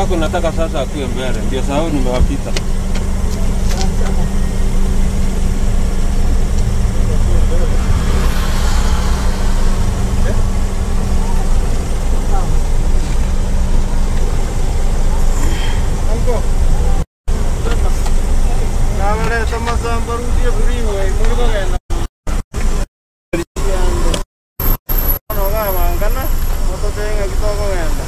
yako nataka sasa akue mbele, ndio sababu nimewapita. Nabareta amasambo rudie freeway muri kogenda bono gabangana mototebe ng'aki tokogenda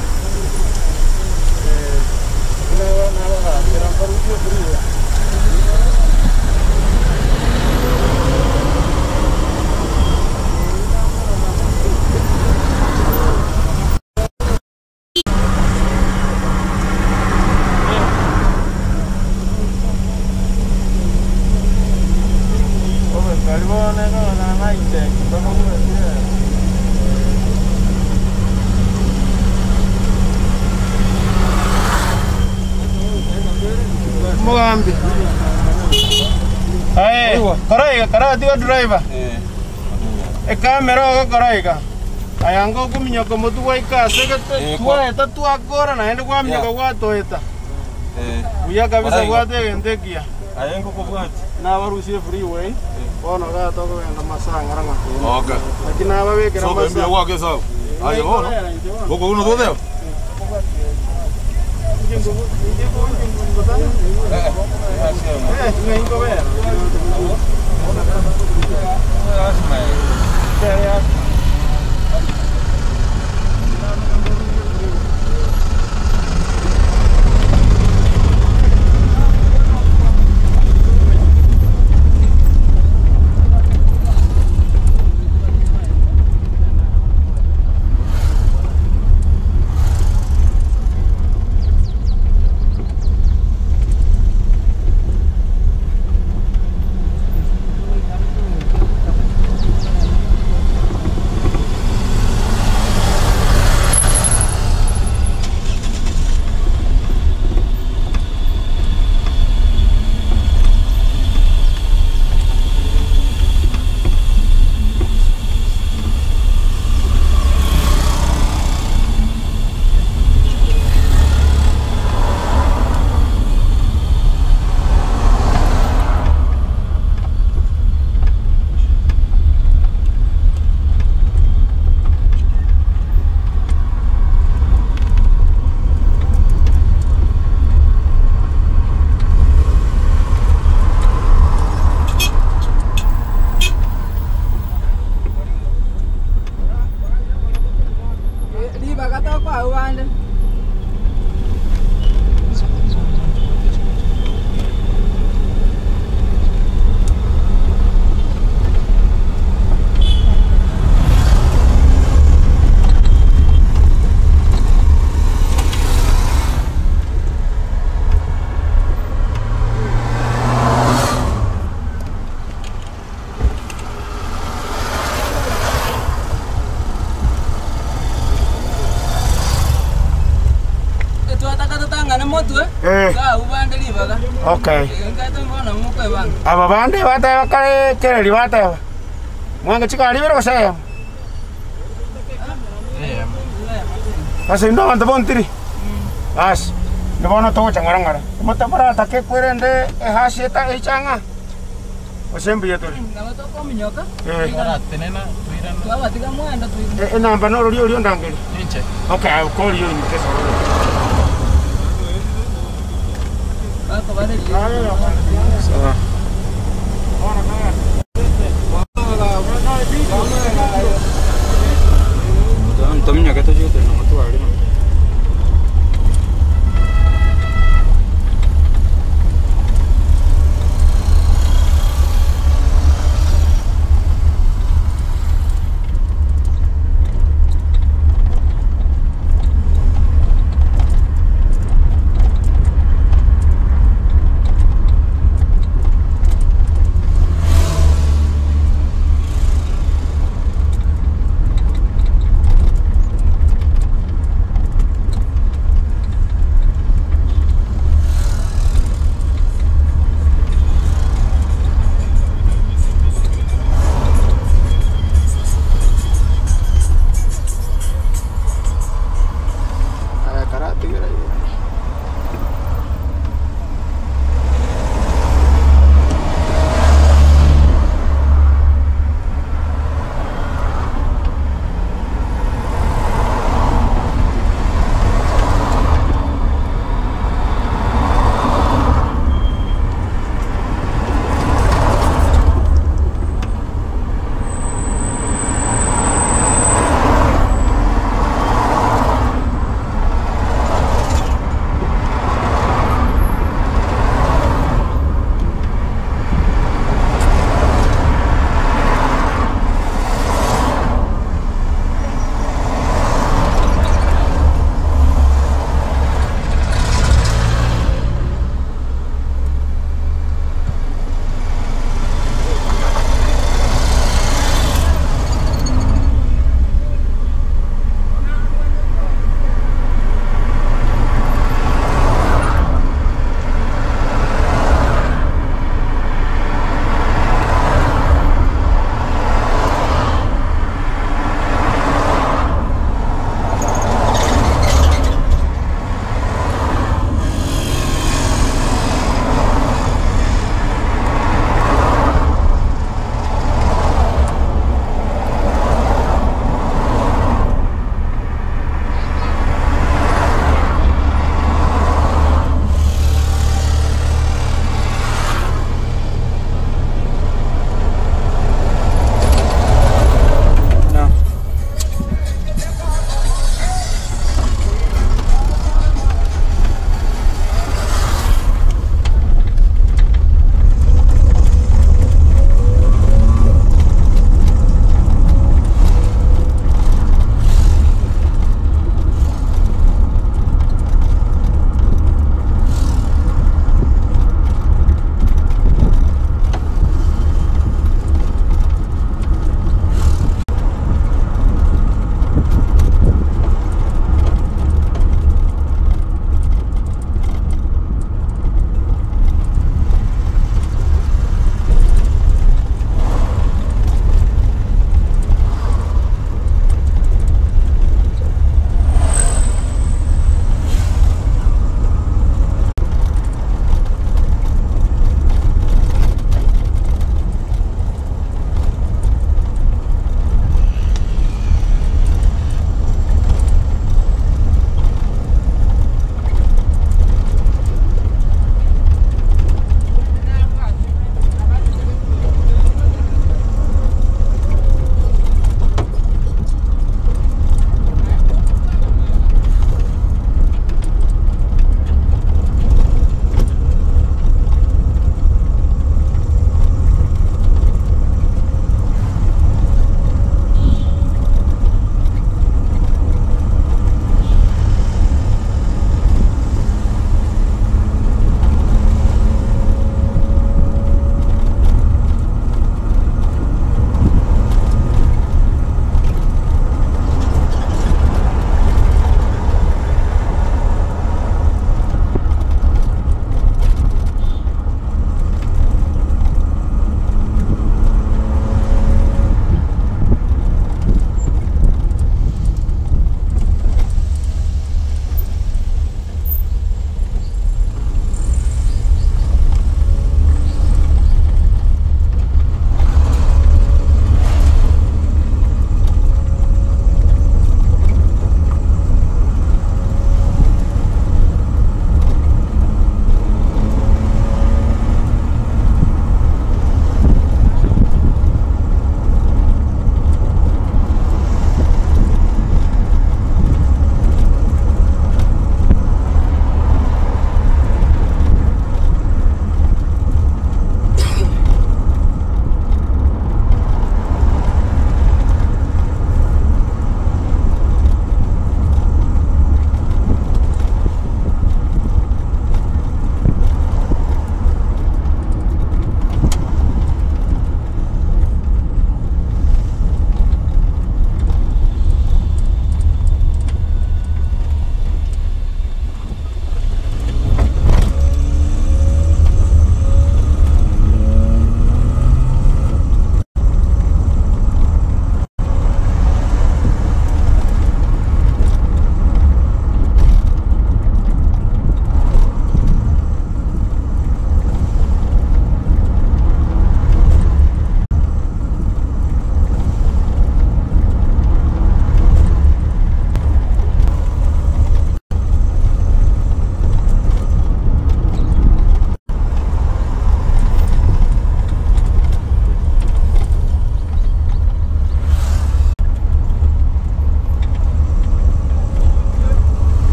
nabagambera mbarudie freeway. Kari bono ekogana naite mpaka bwetire. Mogambi. Aye, koraiga karatiga driver. Ekamera ogokora iga. Aya ngokominyoka omotwe gwaika ase gete twaeta twakora naende kwaminyoka gwatoeta. Buya kabisa bwate egento ekiya. Aye ngokobwati. Nabarusie freeway bono iga tokogenda masaa ng'ora ng'ora. Okay. Naki nababekera Soka masaa. mbuya gwake esabu. Aye bono. Gokoguna toteba. Ribaga tokoa bande. Twataka totang'ane motwe Eh. twabu bande ribaga. Okay. Nkaete mbono mokwebanga. Aba bande bateba kare kereri bateba. Mwange chigari ibere gose eyemo? Ase intwe abanto bontiri. Basi, ndi bono togocha ng'ora ng'ora. Motamoratake kwerende ehasi eta eichang'a gose mbuya tore. Nabo tokominyoka Eh. twabatiga mwenda twi Enamba norori oria ondangeri? Ninche. Okay, I will call you in case of Sawa. Tominyoke tochigete na motware.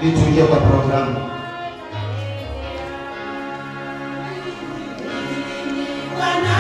Ili tuingie kwa programu. Mwana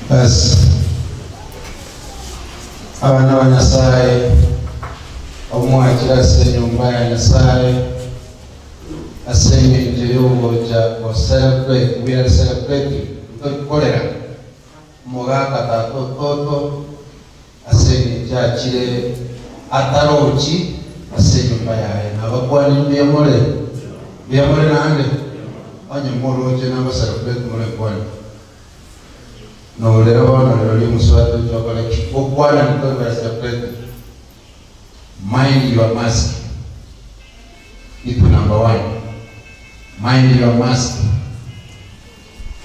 Bas, abana ba Nyasaye omwakira ase enyomba ya Nyasaye ase eng'encho y'ogocha go celebrate, we are celebrating, ntorikorera omogaka tata ototo ase eng'encho achire atarochi ase enyomba yaye. Nabakwanire mbuya more, mbuya more naende onye moroche nabo celebrate more kwane. Norero bono rirorio omosubati oche okore ki? Gokwana nitori ba celebrate. Mind your mask. Itu number one. Mind your mask.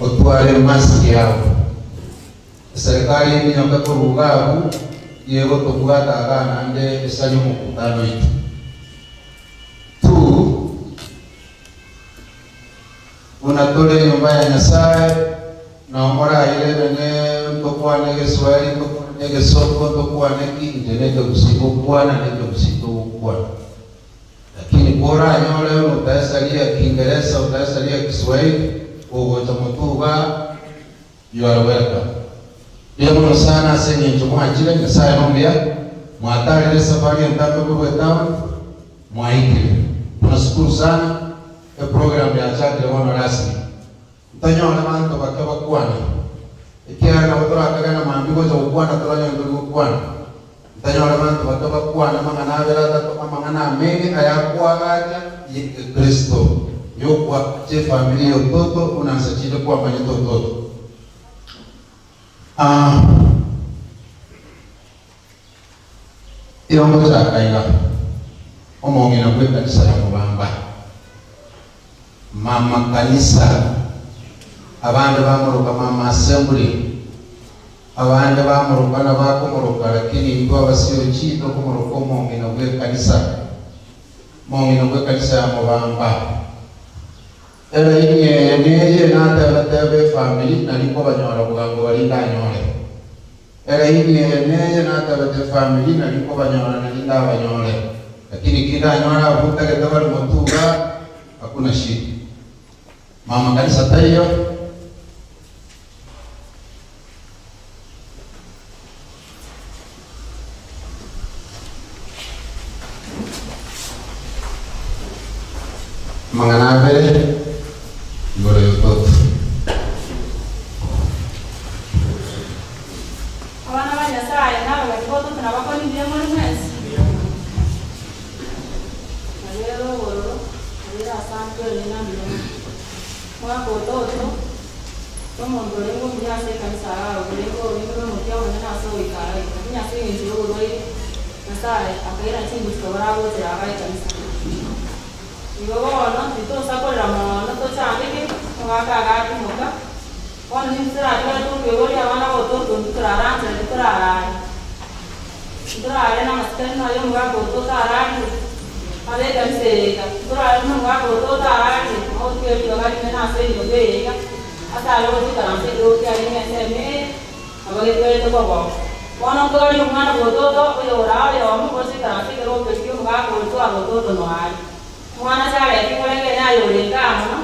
Otware mask yao. Eserikari eminyoke korwa iga abwo yegotobwata iga naende esari omokutano oito. Two, buna tore enyomba ya Nyasaye, nao morairere ne ntokwane egeswahili, ntokwane egesongo, ntokwane ki, inche nekegusii gokwana, nekegusii togokwana. Lakini koranyore buna otaesaria Kiingereza, otaesaria Kiswahili, kogocha motwe igaa, you are welcome. Mbuya mono sana ase eng'encho mwachire, Nyasaye nomuya, mwatarire esafari entambe korwa etown, mwaikire. Tunashukuru sana, eprogram yachakire bono rasmi. Ntonyore banto bake bakwane, ekiagera nabo torakagena mambia gocha gokwana toranyore ntori gokwana. Ntonyore banto bake bakwane amang'ana abere atato, amang'ana amenge ayakoagacha ye Kristo, yokoagacha efamiri ya ototo buna nse chinde kwamanyete ototo. Ah, Irongochaka iga, omong'ina bw'ekanisa ya Mobamba, Mama Kanisa, abande bamoroka Mama Assembly, abande bamoroka na bakomoroka, lakini intwe abasiochi tokomoroka omong'ina bw'ekanisa. Mong'ina bwa ekanisa ya Mobamba. Eraini eye neye natebetebe efamiri nari nkobanyora bwango bari ndanyore. Eraini eye neye natebete efamiri nari nkobanyora nari ndabanyore. Lakini kindanyora abwo ntagete bari motuga hakuna shida. Mama kanisa taiyo. Amang'ana abere igoro y'ototo. Abana ba Nyasaye na abageni b'ototo nabakoni mbuya more mwensi? Nabere obororo, nabere asante oye na mbuya mono. Omwaka ototo, omonto orenge omuya ase ekanisa iga orenge orenge nomokia omonene ase ogoika iga iga. Lakini ase eng'encho y'oborwaire, Nyasaye akaira chingusu tobora agochera iga ekanisa. Igo bono titosa korera mono tochandeke, omogaka agatimoka, bono nintwe toratigare tokweboria abana b'ototo intwe torarancherete titorarare. Ntorare namasikani nonya omogaka ototo ararire, abe ekanisa eye iga, ntorare buna omogaka ototo ararire, ogotiga riroba rinene ase enyomba eye iga, ase aria ogochikaransa ekerogo kiarenge ensemo eye, nabo getigarete koboka. Bono ntogarie omwana bw'ototo oyore aa oyomo ogochikaransa ekerogo keria kia omogaka oria twara ototo noaria. Omwana Jared koreng'ene aye orenge aa mono,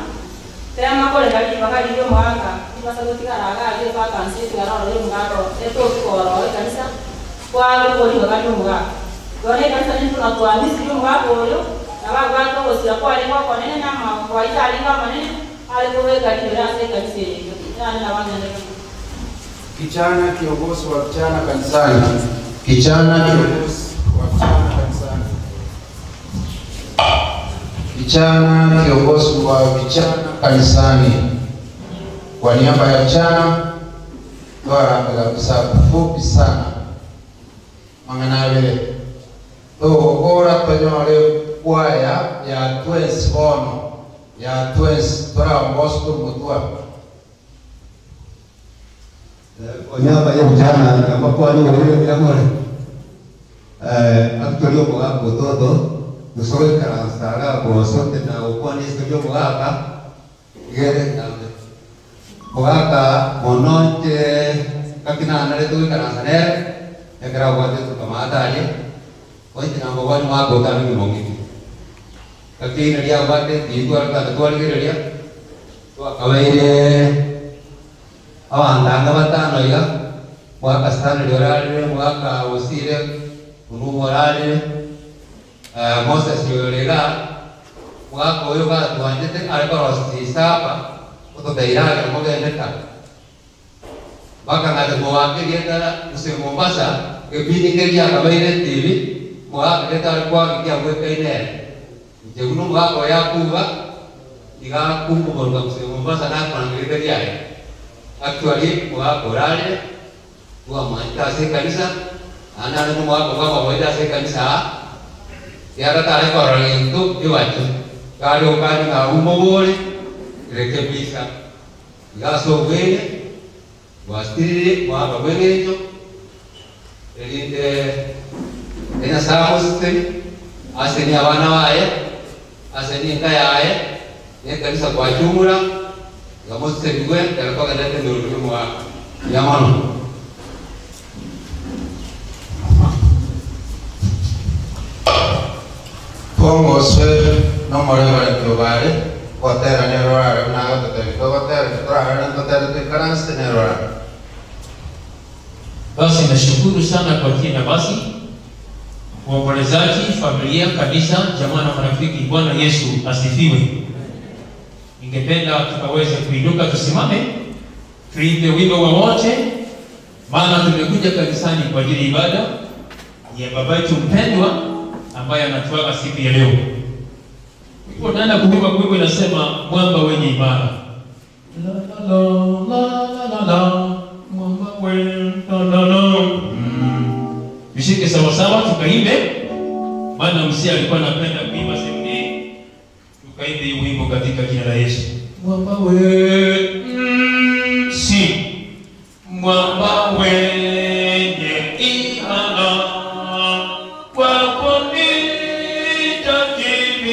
tema korenda ribaga riria omogaka ribasa gotigara iga aria evacancy etigare ororo y'omogaka oo etoki korora ekanisa kware okwo ribaga ri'omogaka. Bono ekanisa nintwe na twamisirie omogaka oyo, nabo abwate ogosira kwarenge okonene na amawaida arenge amanene are kobeka ribero ase ekanisa eye iga. Yane nabo ang'enete mono. Kichana kiongozi wa vijana kanisani. Kichana kiongozi wa vijana kanisani. Kichana kiongozi wa vijana kanisani. Kwa niaba ya vijana twarambe kabisa kufupi sana. Mang'ana abere. Togokora tonyore kwaya ya twensi bono ya twensi toragospel mutwa. Kwa niaba ya vijana ambapo ni wewe amore actually omogaka ototo tosogoikaransa gosote na gokwana isiko ria omogaka igere ntambe mogaka mono nche ngaki nanarete goikaransa nere ekero abwate tokamata aria oinche namba one omogaka otari omong'iti ngaki ere riria abwate titware twarigereria twakabeire Abanto anga batano iga, omogaka Stanley orarire, omogaka Osire, Onumu orarire, Moses oyore igaa, omogaka oyo gatwanchete are korosia chisapa, ototeire agere mogende ka. Bakang'ata kobaka erieta gose Mombasa, egepindi keria akabeire etibi, omogaka gete are koagikia abwekaine ere. Inche buna omogaka oye akuba, iga akumomoroka gose Mombasa nakoranga erieta riaye. Actually omogaka orarire, twamwanchete ase ekanisa, naende arenge omogaka bw'amagoita ase ekanisa aa, ekiagera tare korora gento ebache, kare okani ng'a abwo mobore, rekebisa. Iga ase obwenge, gwasirire omogaka bw'engencho, erinde Nyasae amosesenie, asenie abana baye, asenie enka yaye, na ekanisa kwachumura, iga mosesenigwe ekero togenderete emeremo y'omogaka. Mbuya mono. Twongoswe n'omoreverenti Obare, gotera nere orare buna agototebia togotera, titorarare ntotere toikaranse nere orare. Basi nashukuru sana kwa hii nafasi. Waombolezaji, familia, kanisa, jamaa na marafiki, Bwana Yesu asifiwe. Ningependa tukaweze kuinuka tusimame, tuimbe wimbo wa wote, maana tumekuja kanisani kwa ajili ya ibada ya baba yetu mpendwa ambaye anatuaga siku ya leo. Wimbo tunaenda kuimba, wimbo inasema mwamba wenye imara. La la la la la la, mwamba wenye la la la. Tushike sawasawa tukaimbe, maana msia alikuwa anapenda kuimba sehemu hii. Tukaimbe hii wimbo katika jina la Yesu. Mwamba we si mwamba wenye imara, kwako nitakimbilia.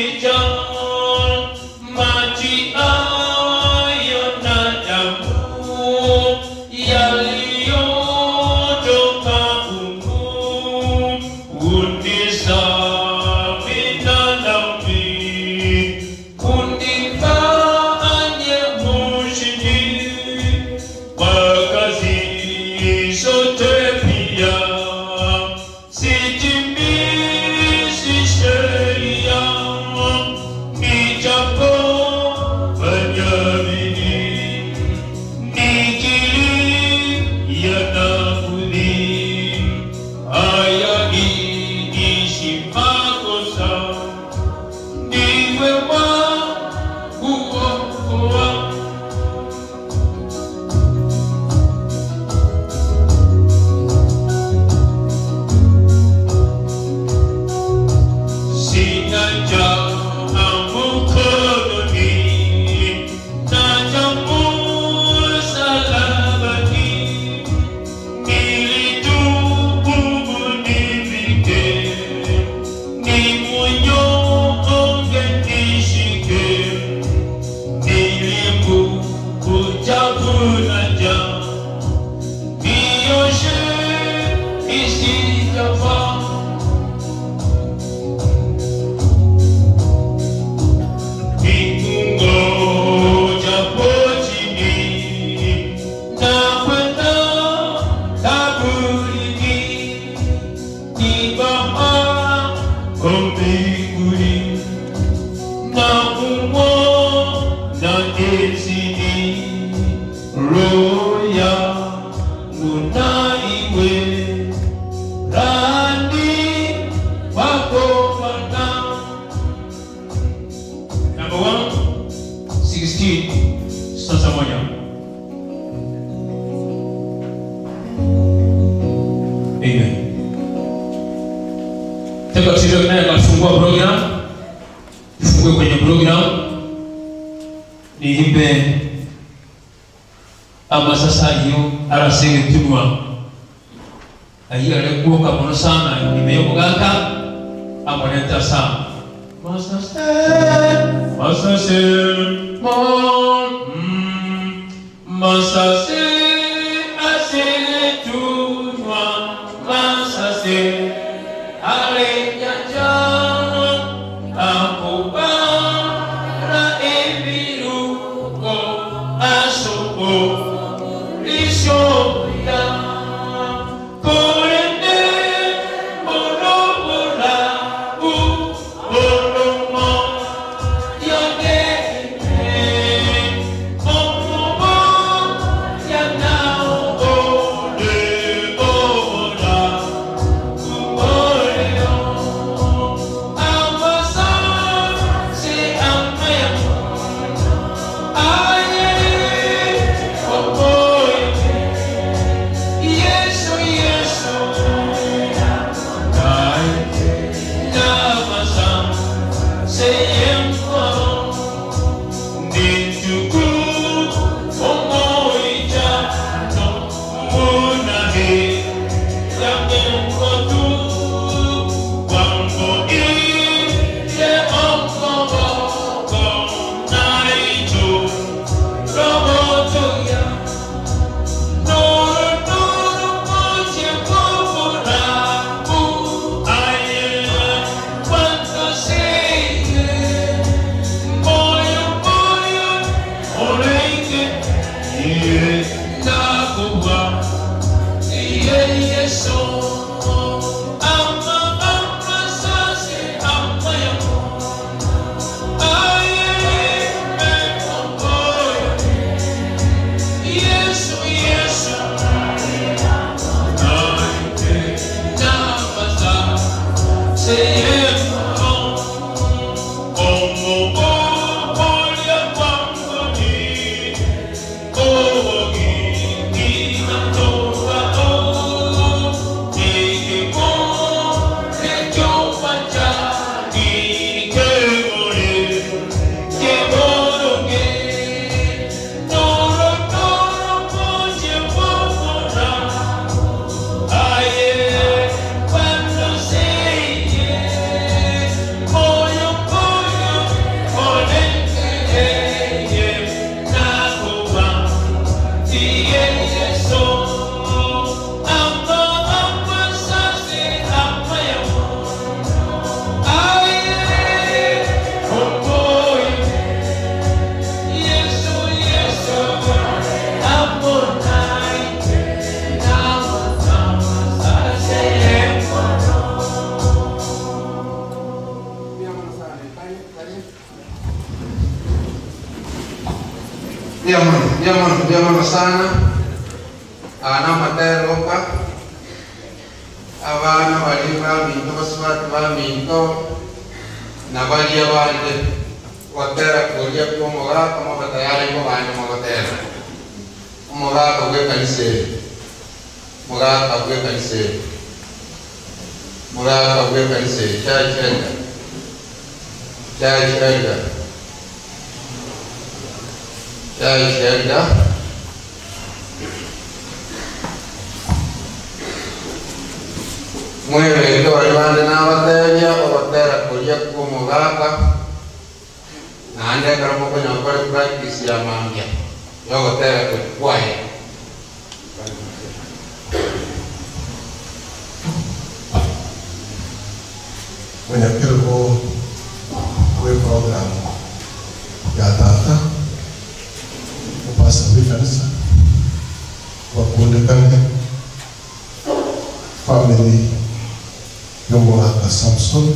Mbinguni na kumwona ezini roho yangu na iwe rani wako Bwana. Number 1, 16, sasa moja. Amen. Teka tushiriki naye akafungua program. Tufungue kwenye program. Niimbe ama sasa hiyo arasenge tunwa. Ahiyo alikuwa muno sana nimeyomugaka amoneta sana. Masase masase mo masase asenge tunwa masase alenyanja akubara ebiruko asoko lishoya korende bolobola u bolomo yone omobo yanao ole bola Ndiamono sana ana materoka abana bali baminto basubati baminto na balia bande gotera kuria kwa omogaka mobe tayari mobande mogotera omogaka bwa ekanisa eye mogaka bwa ekanisa eye mogaka bwa ekanisa eye church elder church elder church elder mwebeke bari bande nabateria obatera kuria kwa omogaka naende ekero mokonya gokora practice ya mambia yogotera kwaye. Mwenyekiti we program ya tata upasa w'ikanisa bakundikane family y'omwaka Samson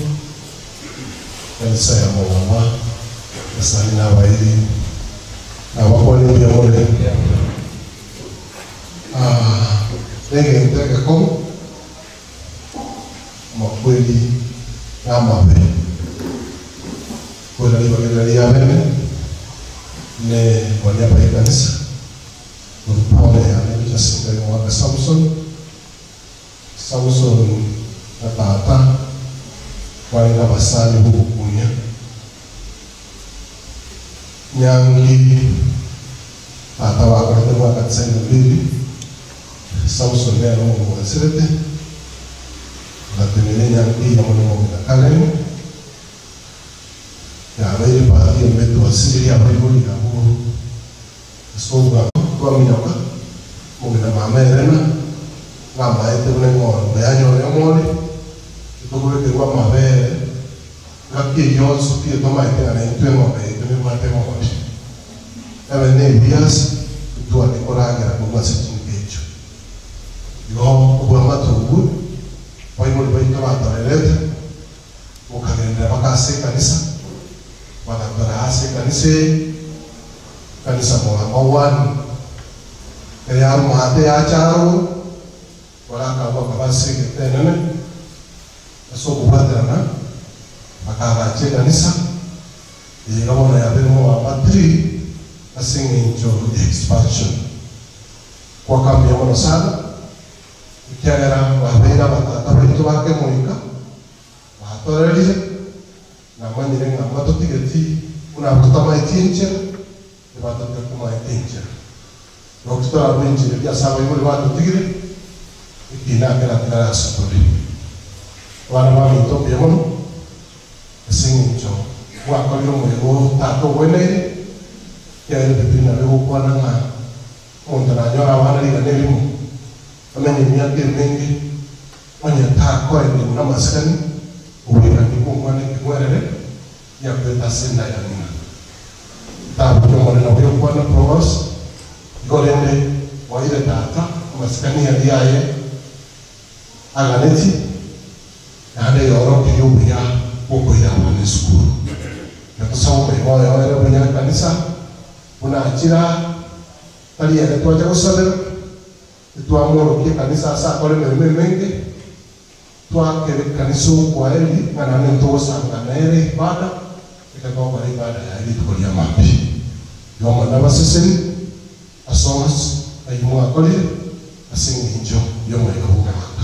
Ekanisa ya Mobamba, Abasani na abairi, nabakwane mbuya more. Ah, negento egekong'u, amakweri namabe, koira ribaga riria ria bene, ne baria ba ekanisa, korwa pole yane gocha ase enka y'omogaka Samson, Samson na tata barenge abasani b'ogokunya. Nyangi tata bakorete mwaka tisaini na mbili, Samson nere omong'wanserete, agatenena enyangi eyemo nomong'ina Karen, yabeire bahati embe twasiririe abaibori abwo ase obwango twaminyoka, omong'ina mama Elena ng'amaete buna eng'ombe yanyora emori, etokobekerwa amabere. Ngaki eyio yonsi pi tomaete ng'a naintwe eng'ombe yaito nebwate emori, ebe nebiasi ntwane koragera korwa ase chinka echio. Igo obwamate obwo baibori baito batorerete bokagenderera baka ase ekanisa, bagatoraa ase ekanisa eye, ekanisa Mogamba one, ekero yaromate yacha aroro, Bagakagwa bakaba ase egeta enene ase okobwaterana, bakaagacha ekanisa eye iga bono yabeire omogamba 3 ase engencho ya expansion. Kwaka mbuya mono sana, ekiagera babeire abatata baito ba kemoika, batorerire, namanyire ng'a mbatotigeti buna abwo totamaeti enchera, Tibatotiga komaete enchera. Naki torarue enchera eria ase abaibori batotigire, ekiina keratigare ase tore. Abana baminto mbuya mono, ase engencho mwakorire omoremo o Tata ogweneire, ekiagera Ebibilia nabo egokwana ng'a omonto nanyore abana rigana erimo, amenye emiaka emenge, onye takoenigwa namasikani, oboiraneri bw'omwana ekeng'werere, Yakwete ase enda ya ng'ina. Etabu y'Omonene nabo egokwana Proverbs, Igo rende oeire tata amasikani aria aye aganetie, naende yorokirie obuya bw'okoira abana esukuru. Na tosabe omoremo oye oere buya ekanisa, buna achire aa, tari ere twacha gosabera, titwamworokia ekanisa ase akore emeremo emenge, Twakera ekanisa okwaeri ng'a naende ntogosanga nere ibada, ekero togokora ibada yaye rituko ria mambia. Igo Omonene abasesenie ase onsi ayio mwakorire ase engencho y'omoika bw'omogaka.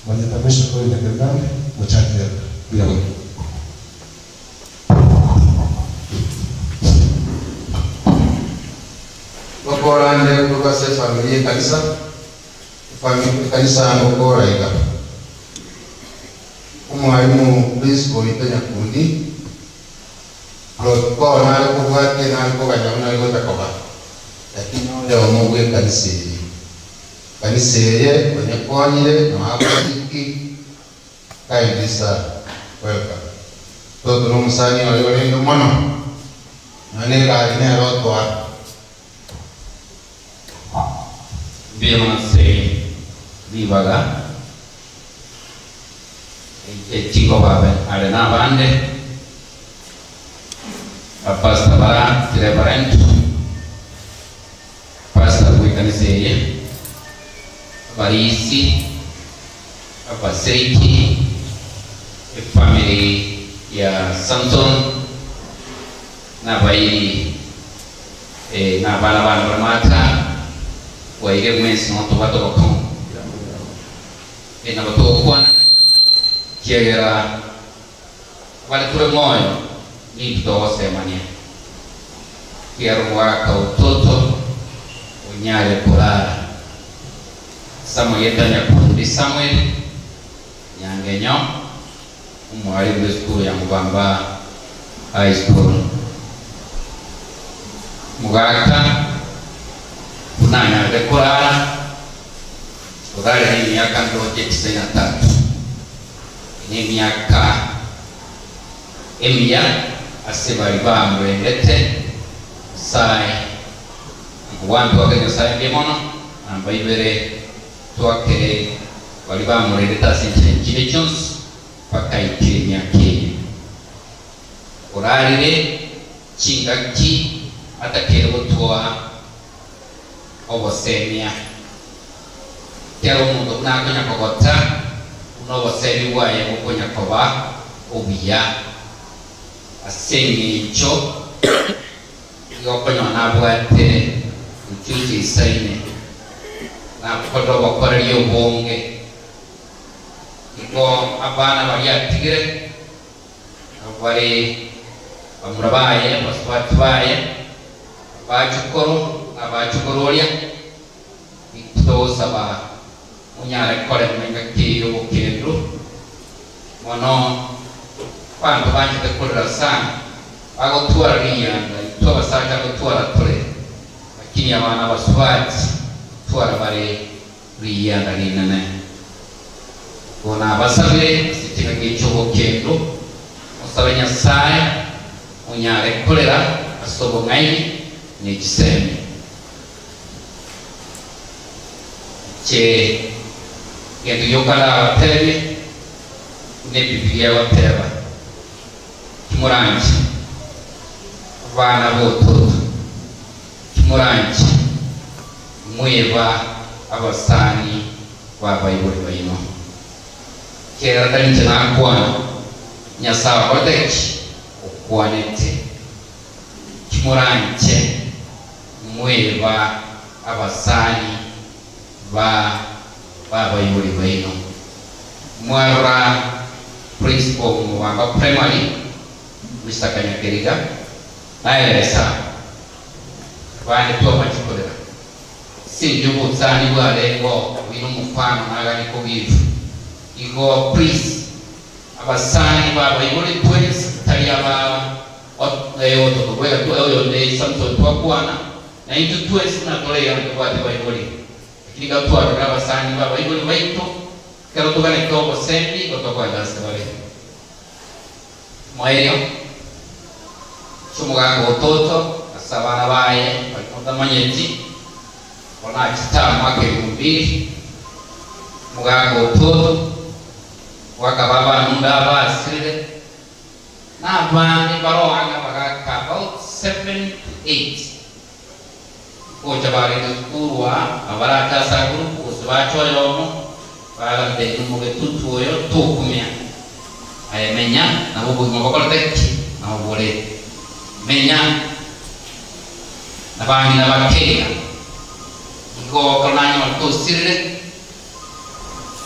Marieta Meshack oyo Nyakerigande, mochake ere. Mbuya mono. Ngokorande korwa ase efamiri y'ekanisa. Ekanisa ngokora iga. Omwalimu principal oito Nyakundi, protocol nare kobwatia nare koganya buna are gocha koba, lakini oyomo bwe ekanisa eye. Ekanisa eye onyekonyire noa abariki kindly sir welcome. Toto na omosani oye orenge mono, nonya na egari nere otoa. Mbuya mono ase ribaga echikoba are nabande Abapastor bara Reverend Pastor bw'ekanisa eye, abarisi, abaseiki, efamiri ya Samson nabairi Eh, na abana bane bare mata, bwaire mwensi nonya tobwate obokong'u. Eh, nabo togokwana, ekiagera bare tore moyo, nintwe togosemania, ekiagera omogaka o toto onyare korara. Samuel eta Nyakundi Samuel, Nyangenyo, Omwalimu bw'esukuru ya Mubamba High School, Mogaka buna anyarete korara orare nemiaka ndoche tisaini na tatu, nemiaka emiya ase baria bamorendete Nyasae. Nkoboa ntwakere Nyasae mbuya mono, namba ibere twakere baria bamorendete ase enchera chinde chionsi bakaikera emiaka eye. Orarire chingaki atakere gotwa obosemia. Kera omonto buna akonya kogota buna obosemi bwaye bokonya koba obuya ase eng'encho igo okonyora nabwate uchuchi isaine nakorire obokoreria obonge igo abana baria atigire nabo bare bamura baye abasubati baye abachukuru na abachukuru oria togosaba munyare korema engaki ya obokendu mono abanto banchete korera sana bagotwara riyanda intwe abasacha gotwara tore lakini abana abasubati twara bare riyanda rinene bono abasabire ase chingaki chia obokendu mosabe Nyasaye munyare korera ase obong'aini na echisemi. Inche egento gioka ndabatebie, buna Ebibilia egoteba, Timoranche abana b'ototo, timoranche mweba abasani b'abaibori baino. Ekiagera tari inche nakwana, Nyasae okorete ki? Okwanete. Timoranche mweba abasani ba b'abaibori baino. Mwarora principal Mobamba Primary, Mister Kanyakeriga, naeresa abande twamachi korera. Sinche obosani bwarenge oo bwine omofano nagani kogifu. Igo please abasani b'abaibori twensi tari aba ototo bweka oyonde Samson twakwana na intwe twensi buna tore iga ntobwate baibori. Lakini iga twarorire abasani b'abaibori baito ekero toganete obosembi igo tokoenda ase bare. Moerio ase omogaka ototo ase abana baye baria motamanyeti, bono achete amo mwaka elfu mbili, omogaka ototo bwakaba abanunda abasirire, na abande mbaro ang'e abagaka about 7 to 8 gocha barenge sukuru aa, nabo barache ase agurupu gose bache oyomo, bagantebia omogetutu oyo tokumia. Aye menya nabo obogima bokorete ki? Nabo bore. Menya nabang'ina bakeiga. Igo ekero nanyora tosirire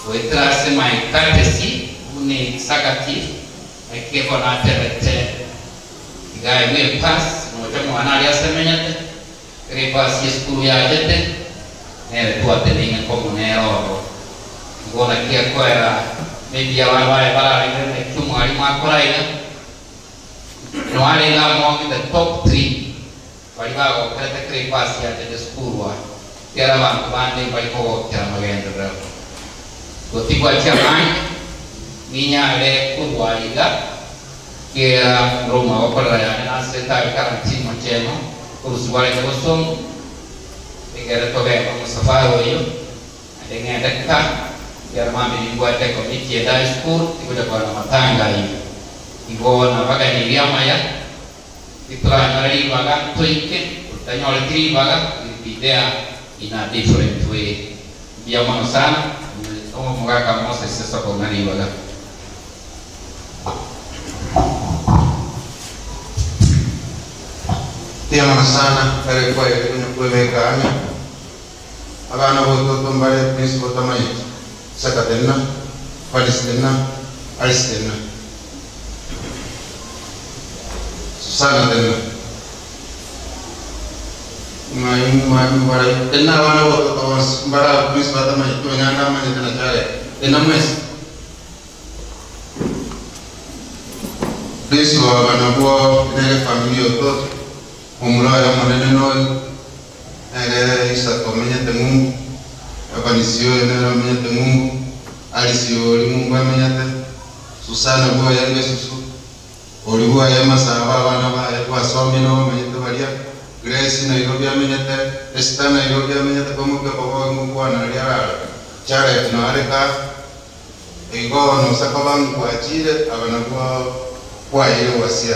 goetera ase my courtesy buna executive naki ekero natebete iga aigwe epass nocha mwana aria ase emenyete ekero epass ya esukuru yachete nere twateneine komo nere oro. Igo naki ekoera maybe abana baye bararengere naki omwalimu akora iga noarenge among the top three baria bagokerete ekero epass yachete esukuru aa ekero abanto bande mbari kogokera magenderero. Gotigwa chiamange ninyare korwa iga kera Roma gokorera yane nasirete are karantini mocheno orusigo arenge gosongo ekere togenda omosafari oyo naende ng'ende ka kera mambi nimbwate committee enda high school tigocha kogenda matanga ayo igo nabaganirie amaya titoranyora ribaga ntoike otanyoreti ribaga will be there in a different way. Mbuya mono sana omogaka Moses esokong'a ribaga. Mbuya mono sana kare kwaye kunya kwebeka ang'e abana bototo mbare principal tamayeti Saka tenna, Paris tenna, Alice tenna, Susana tenna, mbara tenna abana bototo bonsi mbara principal tamayeti onyanda amanyete na chare tenna mwesi principal abana bwo nere familia ototo omulaya omonene noyo nere Isaka omenyete Mungu Evanisio nere omenyete Mungu Alice ori Mungu amenyete Susana bwoye ngesusu ori bwoye masaba abana baye bwasomie nabo omenyete baria Grace Nairobi amenyete Esther Nairobi amenyete komoke kobo ngukwana aria arara Jared noareka igo nosaka bangu kwachire aba nabwo kwaire gwasia.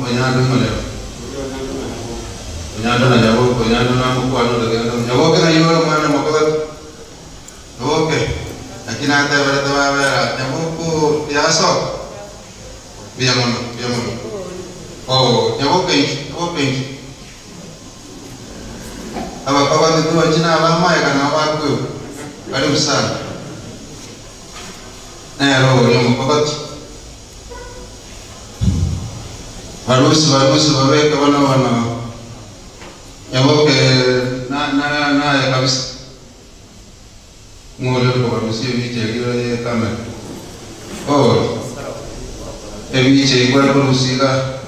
Onyando ng'orero. Onyando na Nyaboke, Onyando na mukwano ndagenda. Nyaboke na yoro mwana mokogati. Nyaboke. Lakini natebere tebabera Nyaboke yasoka. Mbuya mono, mbuya mono. Oh, Nyaboke inchu, Nyaboke inchu. Abakogoti tubachina abamaye kana abakwewa. Karibu sana. Nero oyo mokogoti. Barusi barusi babeke bano bano. Nyaboke na na naye kabisa. Ng'ole ko barusi ebiche ebiyo ye kamera. Oh. Ebiche igwa kurusiga.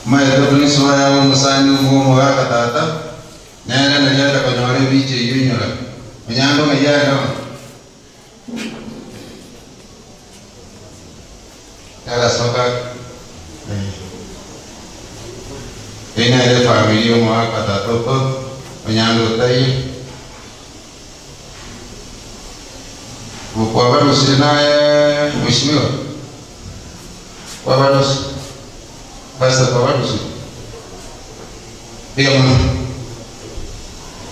Maye to prince wa yawo musani umuomo gaka tata. Nere nariata konyora ebiche eyo inyora. Onyando ng'aiyana. Yagasoka. Ina ile familia omwaka tata oto onyando otaiyio. Kwabarusire naye mheshimiwa. Kwabarusi. Pastor kwabarusire. Mbuya mono.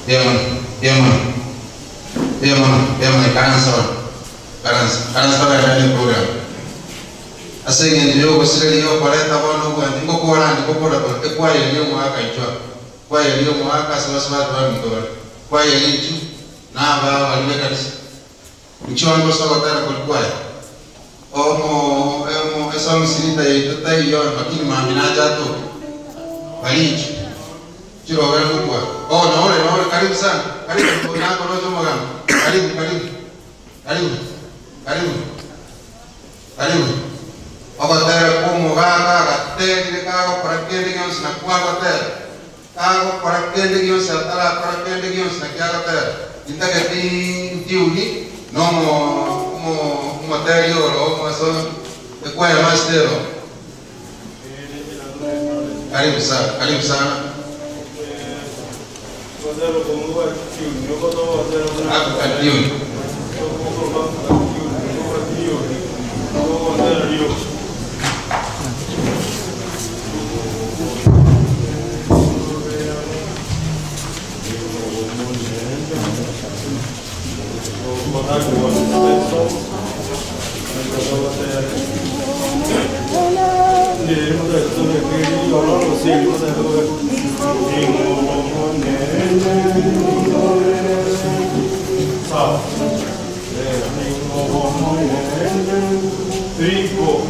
Mbuya mono. Mbuya mono. Mbuya mono. Mbuya mono. Ikaransa bono. Ikaransa. Ikaransa bagenda program. Ase eng'encho ya ogosireria okoreta bono obwanchi ngokora ande ngokora tore ekwayeria omwaka inchwa kwayeria omwaka ase basubati baminto bare kwayeria inchu na aba bari ba ekanisa inchwa ngosogotera kori kwaya omo omo esongisinita yaito taiyo lakini mami nacha atoke bari inchu chirogere gokwa oh naore naore karibu sana karibu nakorocha omogambo karibu karibu karibu karibu karibu ogotera kw'omogaka agaterire kagokora kende gionsi na kwagotera kagokora kende gionsi atarakora kende gionsi na kiagotera intageti ntiuni nomo omoteri oro omoso ekwaya master oro karibu sana karibu sana African Thank you.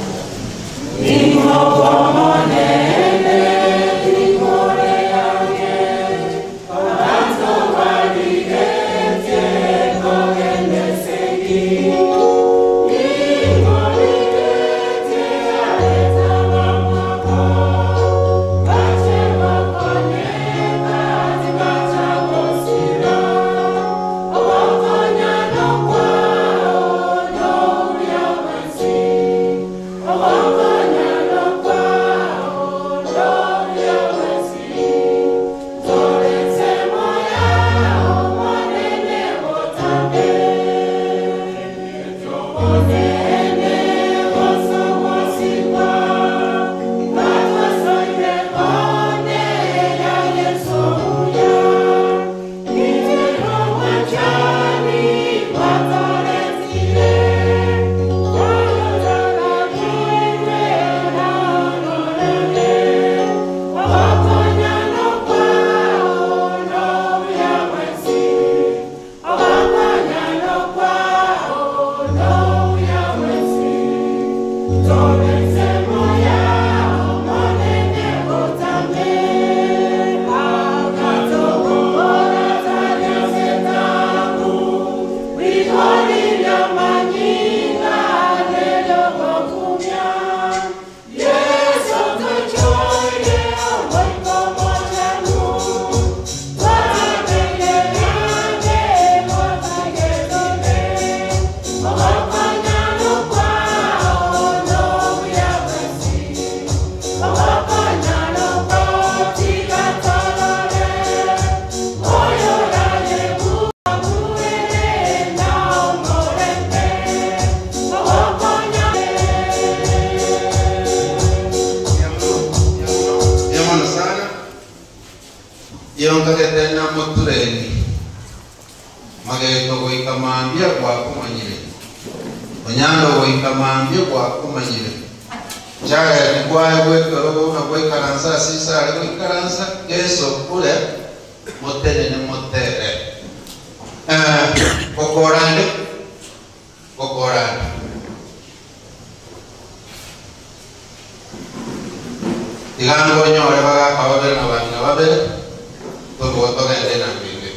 ntagete namotureni mageto goika mambia gwakomanyire onyando goika mambia gwakomanyire chagere kwae gwekero na gwikaransa ase are goikaransa keso kure motenene motere gokorande gokorande tigango nyore bagaka babere na bang'ina babere tobuga togende na mbinde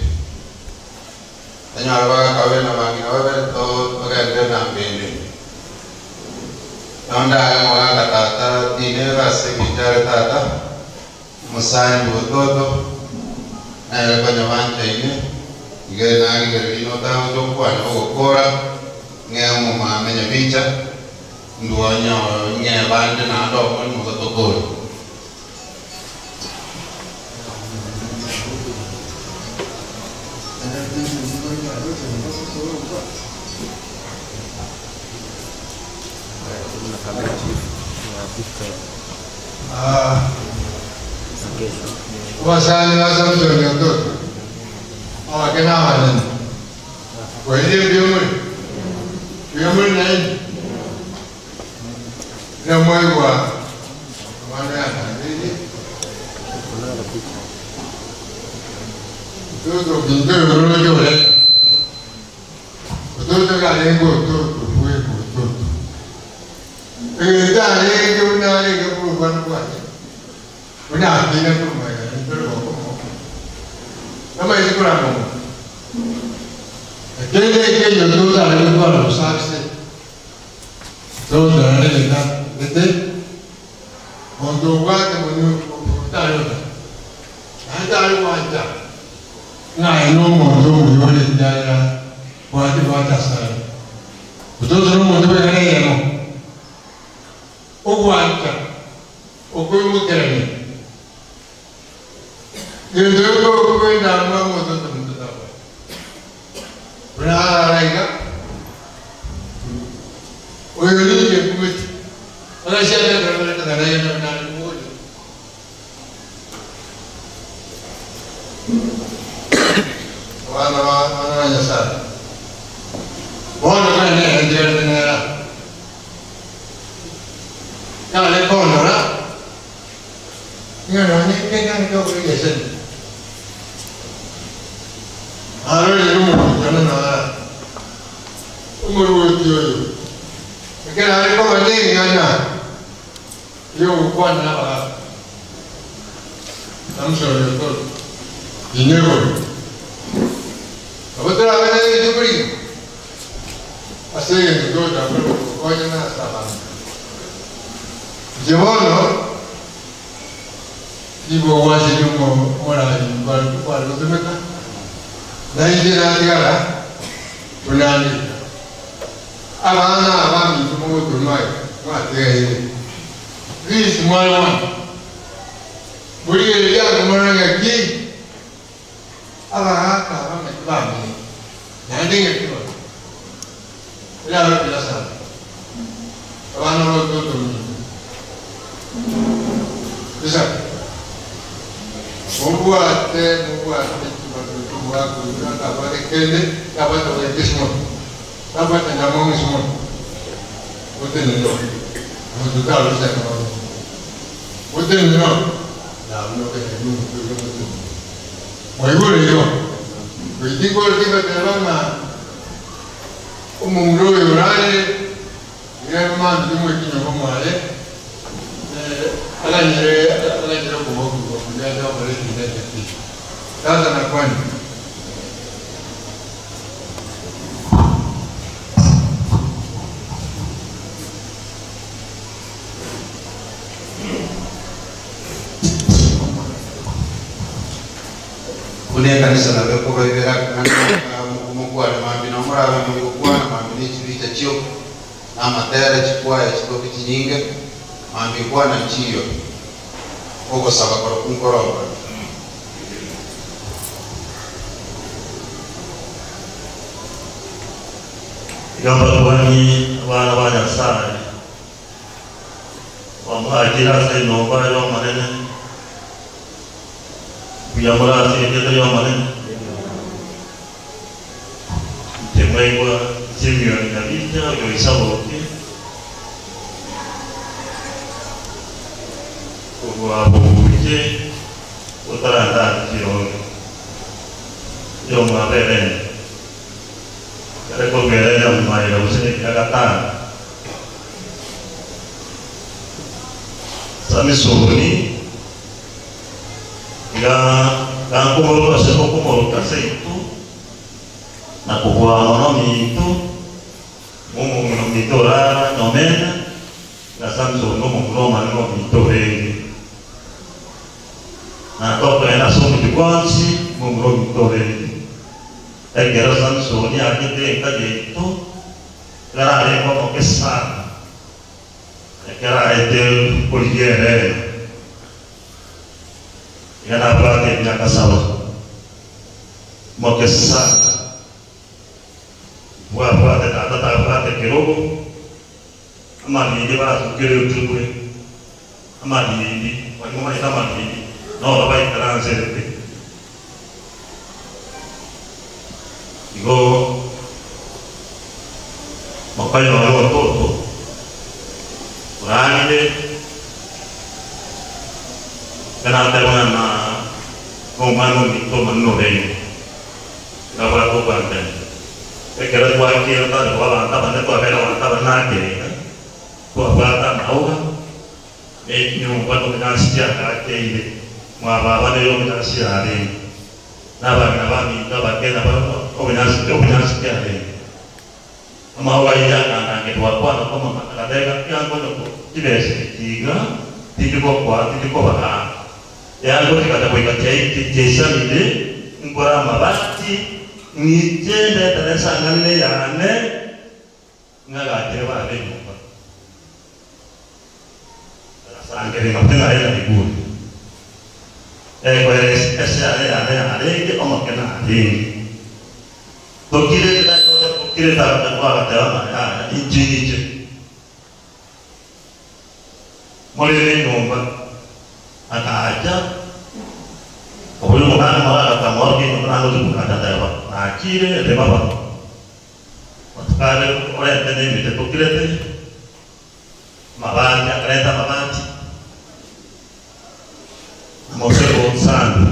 tanyore bagaka babere na bang'ina babere togende na mbinde nondaye mogaka tata tine base gichare tata musani butoto naye konya banchaine ige nagigereri notango tokwana ogokora ng'e omomame nyabicha nduonyo ng'e bande naende okoni mogotokori. Wasani wasamsoni watoto awakena wanene waile byomuli byomuli nayi namwegwa mwana yatanili mtoto kintoyorolojoleta mtoto kalengo mtoto fueko mtoto egetalenge unalenge kulukwana kwake unapina kulumaya Nama isi kuramo. Kende ke yo tu sa le ko lo sa se. To da le da le te. Mondo wa te mo ni ta yo da. Na ta yo wa ta. Na no mondo mo yo le da ya. Wa te wa ta sa. To no mondo ke ne no. O wa ta. O ko mo ke ne. Yendoko kwenda mwa mtoto mtoto hapo. Unaraiga. Oyo nije kumeti. Ana shaka kana kana na yana na mmoja. Wana wana nyasa. Bona kana ne ndira nera. Ya le kono ra. Ngano ni kenga ko ko yesen. Arore rumo kana na umuru oyo. Ekera ari ko bane ngana. Yo kwana ba. Amsoro ko. Dinero. Abatora bane jubri. Ase do da ko ko na sa ba. Jevono ibo wa se mo ora ba ba lo temeka. Naijira unani. Abana abami tumo tumai. Wa te. This one one. Buri ya kumara ki. Aba ka ba me ba ni. Nandinge ki. Ya lo ya sa. Abana lo to to ni. Bisa. Mumbuate, mumbuate Sasa na kwani Kulia kanisa la beko baibera mukwana mambi na murabe mukwana mambi ni chibita chio na matera chikwaya chikoki chinyinge mambi kwana chiyo ogosaba koro kunkoroba. Igamba tuwani abana ba Nyasaye wambagira se nomba yo manene Mbuya more ase erieta ri'Omonene. Inche mwaigwa Simeoni Nyabicha oyo o Isaboke, korwa bobuche botarandare chironge, oyomwabo Elene, ere korwa Elene omomaega gose nekia gatano. Samisoni iga gakomoroka ase okomoroka seito, na kobua mono minto, momong'ina ominto orara nyomenda, na Samson nomomura omonene ominto orenge. Na tokogenda ase omochie bwonsi, momura ominto orenge. Ekero Samson achete enka yaito, ekero arenge omoke sana, ekero aete korigia Elena, iga nabwate emiaka saba, moke sana. Bwabwate tata tabwate kerogo, amarindi basukire otubwe, amarindi, baria momanyete amarindi, noro baikaranserete. Igo mokonyora ototo orarire, ekero nateba ng'a na nomwana ominto omonene orenge, nabwate obwanchani. Ekero twakire tari koba abanto abanene twabera abanto abanene akerega, twabwate amauga, ne chinyomba nomonyansi chiagacheire, mwababa nere omonyansi yarenge, na abang'ina baminto abake nabarabwo obonyansi obonyansi kiarenge. Amauga ayio akandangerwa akwana komama agateba, Tiga nkonye chibesa echi iga, tindi gokoa, tindi kobaa. Eango chigacha goika chiaisanire, nkore amabati, ng'iche ndetere esang'ani neyane, ng'agachere baba enyomba. Agasangereria ng'a ting'arenda riguri. Ekoera ase yane yarenge omoke narenge. Tokirete tokirete agateba ng'a yaya inche ng'iche. Morende enyomba. Agacha oboria omoganda omoro agatamorokia enyomba naende gochia kogacha ateba, Nachire ribaba, matuko abe orente nemete tokirete amabati, akarenta amabati, na mosere o Sando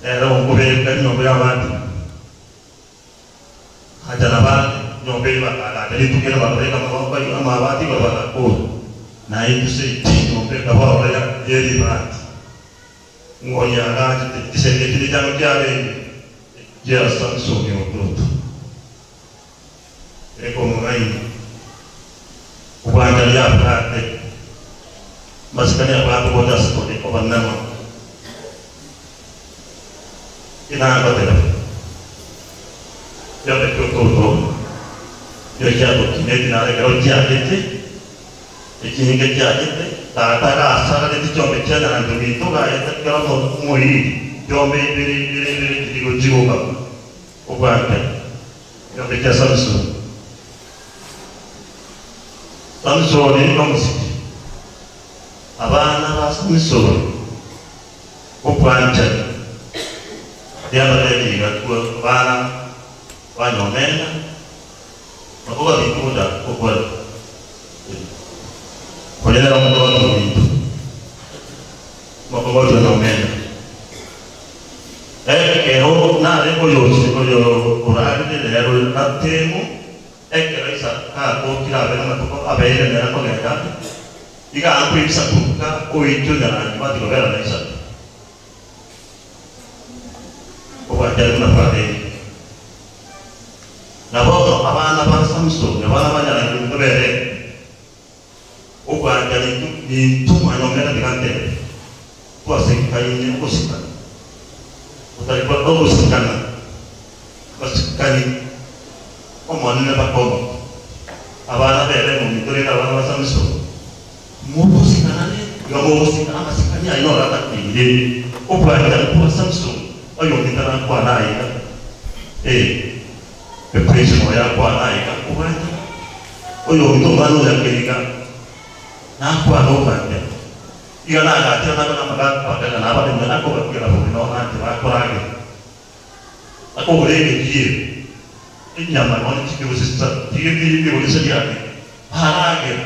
nere okobeka enyomba y'amabati. Acha na bande nyomba eyio bakaagacha rituko erio bakabeka amaboko ayio amabati igoro bagakora. Na intwe seito enyomba ekaba ororo ye ribati. Ng'o oyagaachete chisemi echi ne chiango chiarenge echia Samsoni ototo? Eke omong'aini obwanchani abwate, amasikani abwate gocha ase tore obonene mono. Inangoteba, Chiombe chi'ototo nigo chiatokineti naro ekero chiachete, echinyinge chiachete, tata gasagaretie chiombe chia nyancho minto gaeta kera omoiri, chiombe ibere ibere ibere chirigo chigokama obwanchani. Chiombe chia Samsoni. Samsoni nomosiki. Abana ba Samsoni. Obwanchani riabatebirie igakua abana banyomenda nabo babinto gochaka gokora oria nere omokogoti ominto omokogoti onyomenda ekero nare oyosi oyo orarire rero natemo ekero Isaka akokire abe namatuko abeire nere kogenda ande Iga akwebisa koruka oitwe nyarangi batigobera na Isaka. Obwanchani buna bwarenge. Na bono abana ba Samson, abana ba nyarangi ominto berenge. Obwanchani intwe mwanyomera tiga ntebe. Twaseikaine ogosikana. Otari ogosikana. Abasikani Omonene bakomoka. Abana b'Elemu mitorere abana ba Samson, Mogosikanane, iga mogosikana amasikani aino oratakeire. Obwanchani bwa Samson oyominto nakwana aiga, ee, epressure noyo akwana aiga, obwanchani. Oyominto omwana oyo akeiga nakwana obwanchani. Iga nagachire nabe namagaka kwagenda nabaremia nakobatiga bobe nonya nanche bakoragera. Akogora egechiiro, enyama nonya chikiro chisato, chigete rigori riane, baragera.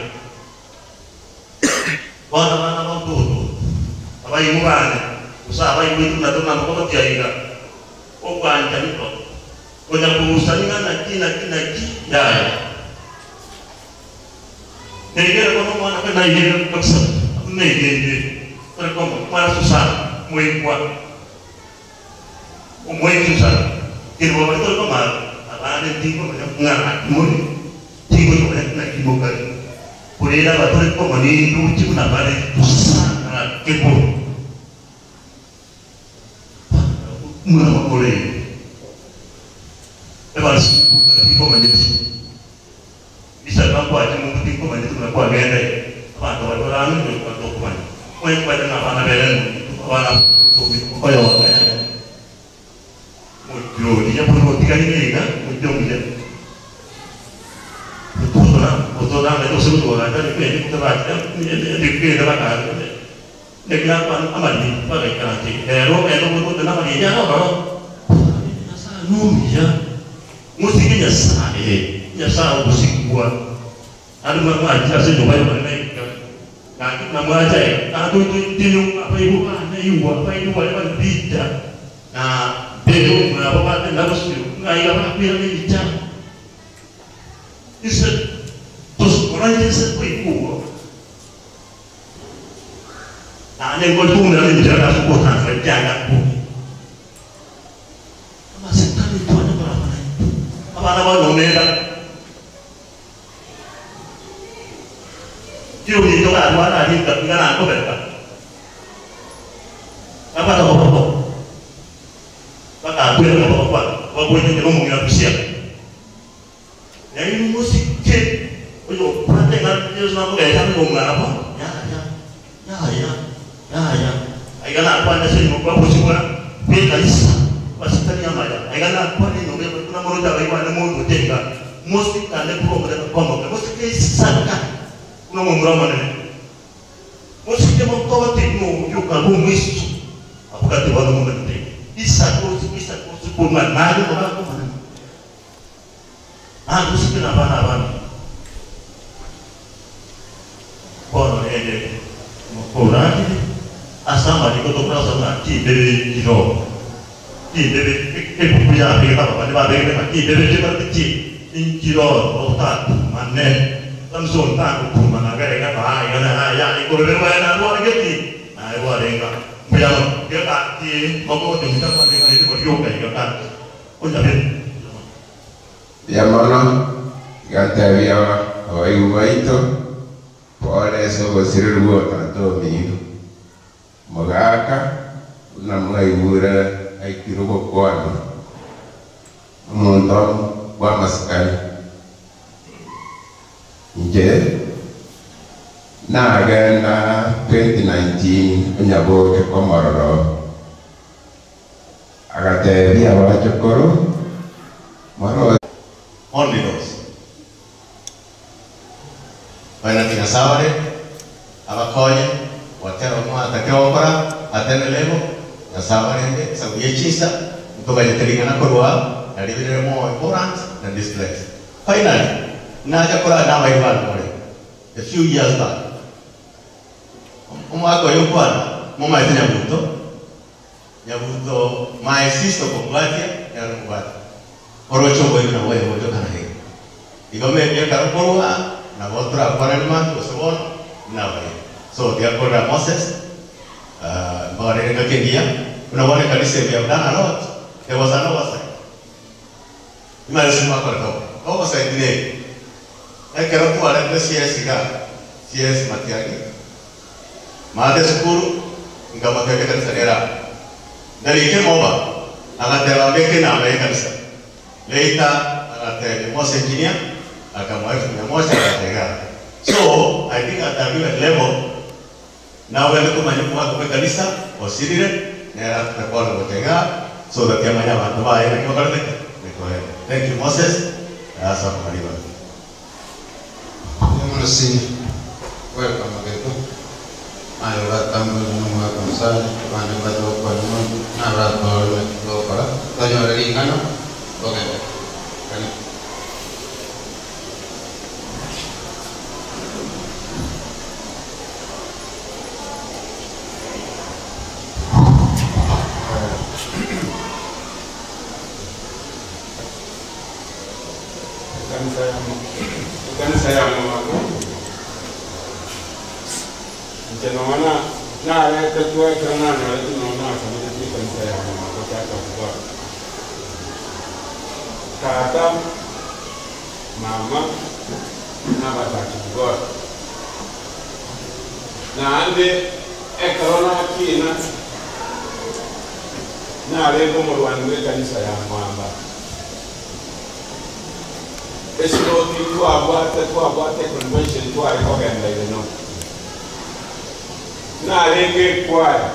Bono abana ba ototo, abaigwa bane, gose abaigwete buna tore namakogotia iga, obwanchani konya korusani ng'a naki naki naki, yaya. Negere bono omwana kore naigere kabisa, naigende tore komo, omwana Susana, moigwa, omoigi Susana, kerubo baria tore komo aro, abande tinkomanya ng'a naki more, tingochia komanya naki mokare, korende aba tore komo nindoche buna bare Susana kerubo. Buna bakorire, ebarisikunga tinkomanyeti. Isaka nkwache monto tinkomanyeti buna kwagenda iga, abanto baria bare ang'e goika tokomanya. Onye tobwate ng'a abana bere ng'o, abana oyomo mochie oria buna otigarire iga, mochie omuya. Otorangete gose gotorancha bagaikaransa iga. Ere ogenda obotote namarieta aro ororo. Nyasae nomuya, mosike Nyasae, Nyasae ogosikwa. Naende buna mwachire ase enyomba y'Omonene iga, gaki buna mwacha iga, natoitoitie abaibwa bane igwa, abaibwa baria bare biita, na mbere omwabo batenda bosio, ng'a iga bakoirana ebicha. Inse tokorache inse toigwa. Naende nkori koumerana enchera ase ogotansa ekianga bobe. Amasikani twanye koraba naintwe. Abana ba Nyomenda. Kiominto garwara aria iga nakobeka. Nabwate okoboko. Bakakwera okoboko kwane. Bagoetete nomong'ina Busia. Nainwe mosike oyobwate eng'ana Yeso namogecha ame nomwabo, Yaya, yaya, yaya. Aiga nakwane ase enyomba bosio bw'ekanisa, amasikani amaya. Aiga nakwane enyomba y'Omonene buna moroche abaigwane mondoche iga. Mosikane korwa omonene omoke, mosike Isaka buna omomura omonene. Mosike mokogoti buna omokia okaba omweso, abwo gati bono momanyete Isaka osikwe, Isaka osikwe ng'a naye omogaka omonene. Nagosike nabana abane. Bono rende mokoragere ase amariko tokorasa ng'a chimbebe nchiroo, chimbebe ebuku yabegete ababani babegete ng'a chimbebe chikorete ki? Nchiroo otatumane. Samson tagotumana iga iga aa iga na aya ikoroberwa aye narware geti naye rwarenge aa. Mbuya mono. Iga gaki mogogocha ominto akwane ng'a rituko rioka iga gaki onyabe. Mbuya mono, iga ntebia abaibwa baito, pole ase obosireri bwa tata omino. Mogaka buna mwaigure aikire gokwana, omonto bw'amasikani. Inche nagenda 2019 onyaboke komororo agatebia abachokoro moro Only those. Baina Nyasaye abakonye whatever mwatake gokora atene level Nyasaye abarende sababu ye chisa ntoganyeterigana korwa naribirire more important than this place. Finally, naja kora n'abairi bantu a few years back. Omwaka oyo kwana mumaete Nyabuto Nyabuto my sister kobwatia yaramubwatia orocho boyo na boyo bojo kana he igome miaka rukorwa na botura kwana ni mantu osobono na bayo so diakora Moses mbagarere ngakengia unabona kanisa we have done a lot. There was an oversight. Imara sima kwa oversight ne ekero twarete CS ga CS Matiang'i maate sukuru nkamotebia kanisa nera ndarike moba agateba mbeke namba ya kanisa later agatebia Mose engineer akamwa 100,000 agatega. So I think at a given level nawe kumanya mwaka kwa kanisa osirire nera tutakuwa gutega so that yamanya abantu baye nakyo kareke. Thank you Moses. Asa kumaliza. Mwana senior. Welcome Ageto. Ayo gata. Nyasaye, abande mbate gokwana mono, naratore naki togokora, tonyore ring'ana, togende. Karibu. Ekanisa ya ekanisa ya Mwako inche nonya naretetwe ekero nanyorete nonya nasomeretie ekanisa ya Mwako Church of God. Tata, mama, na aba Church of God. Naende ekero nakina narenge omorwani bw'ekanisa ya Mwamba. Esiloti twabwate twabwate econvention tware kogenda ime no. Narenge ekwaya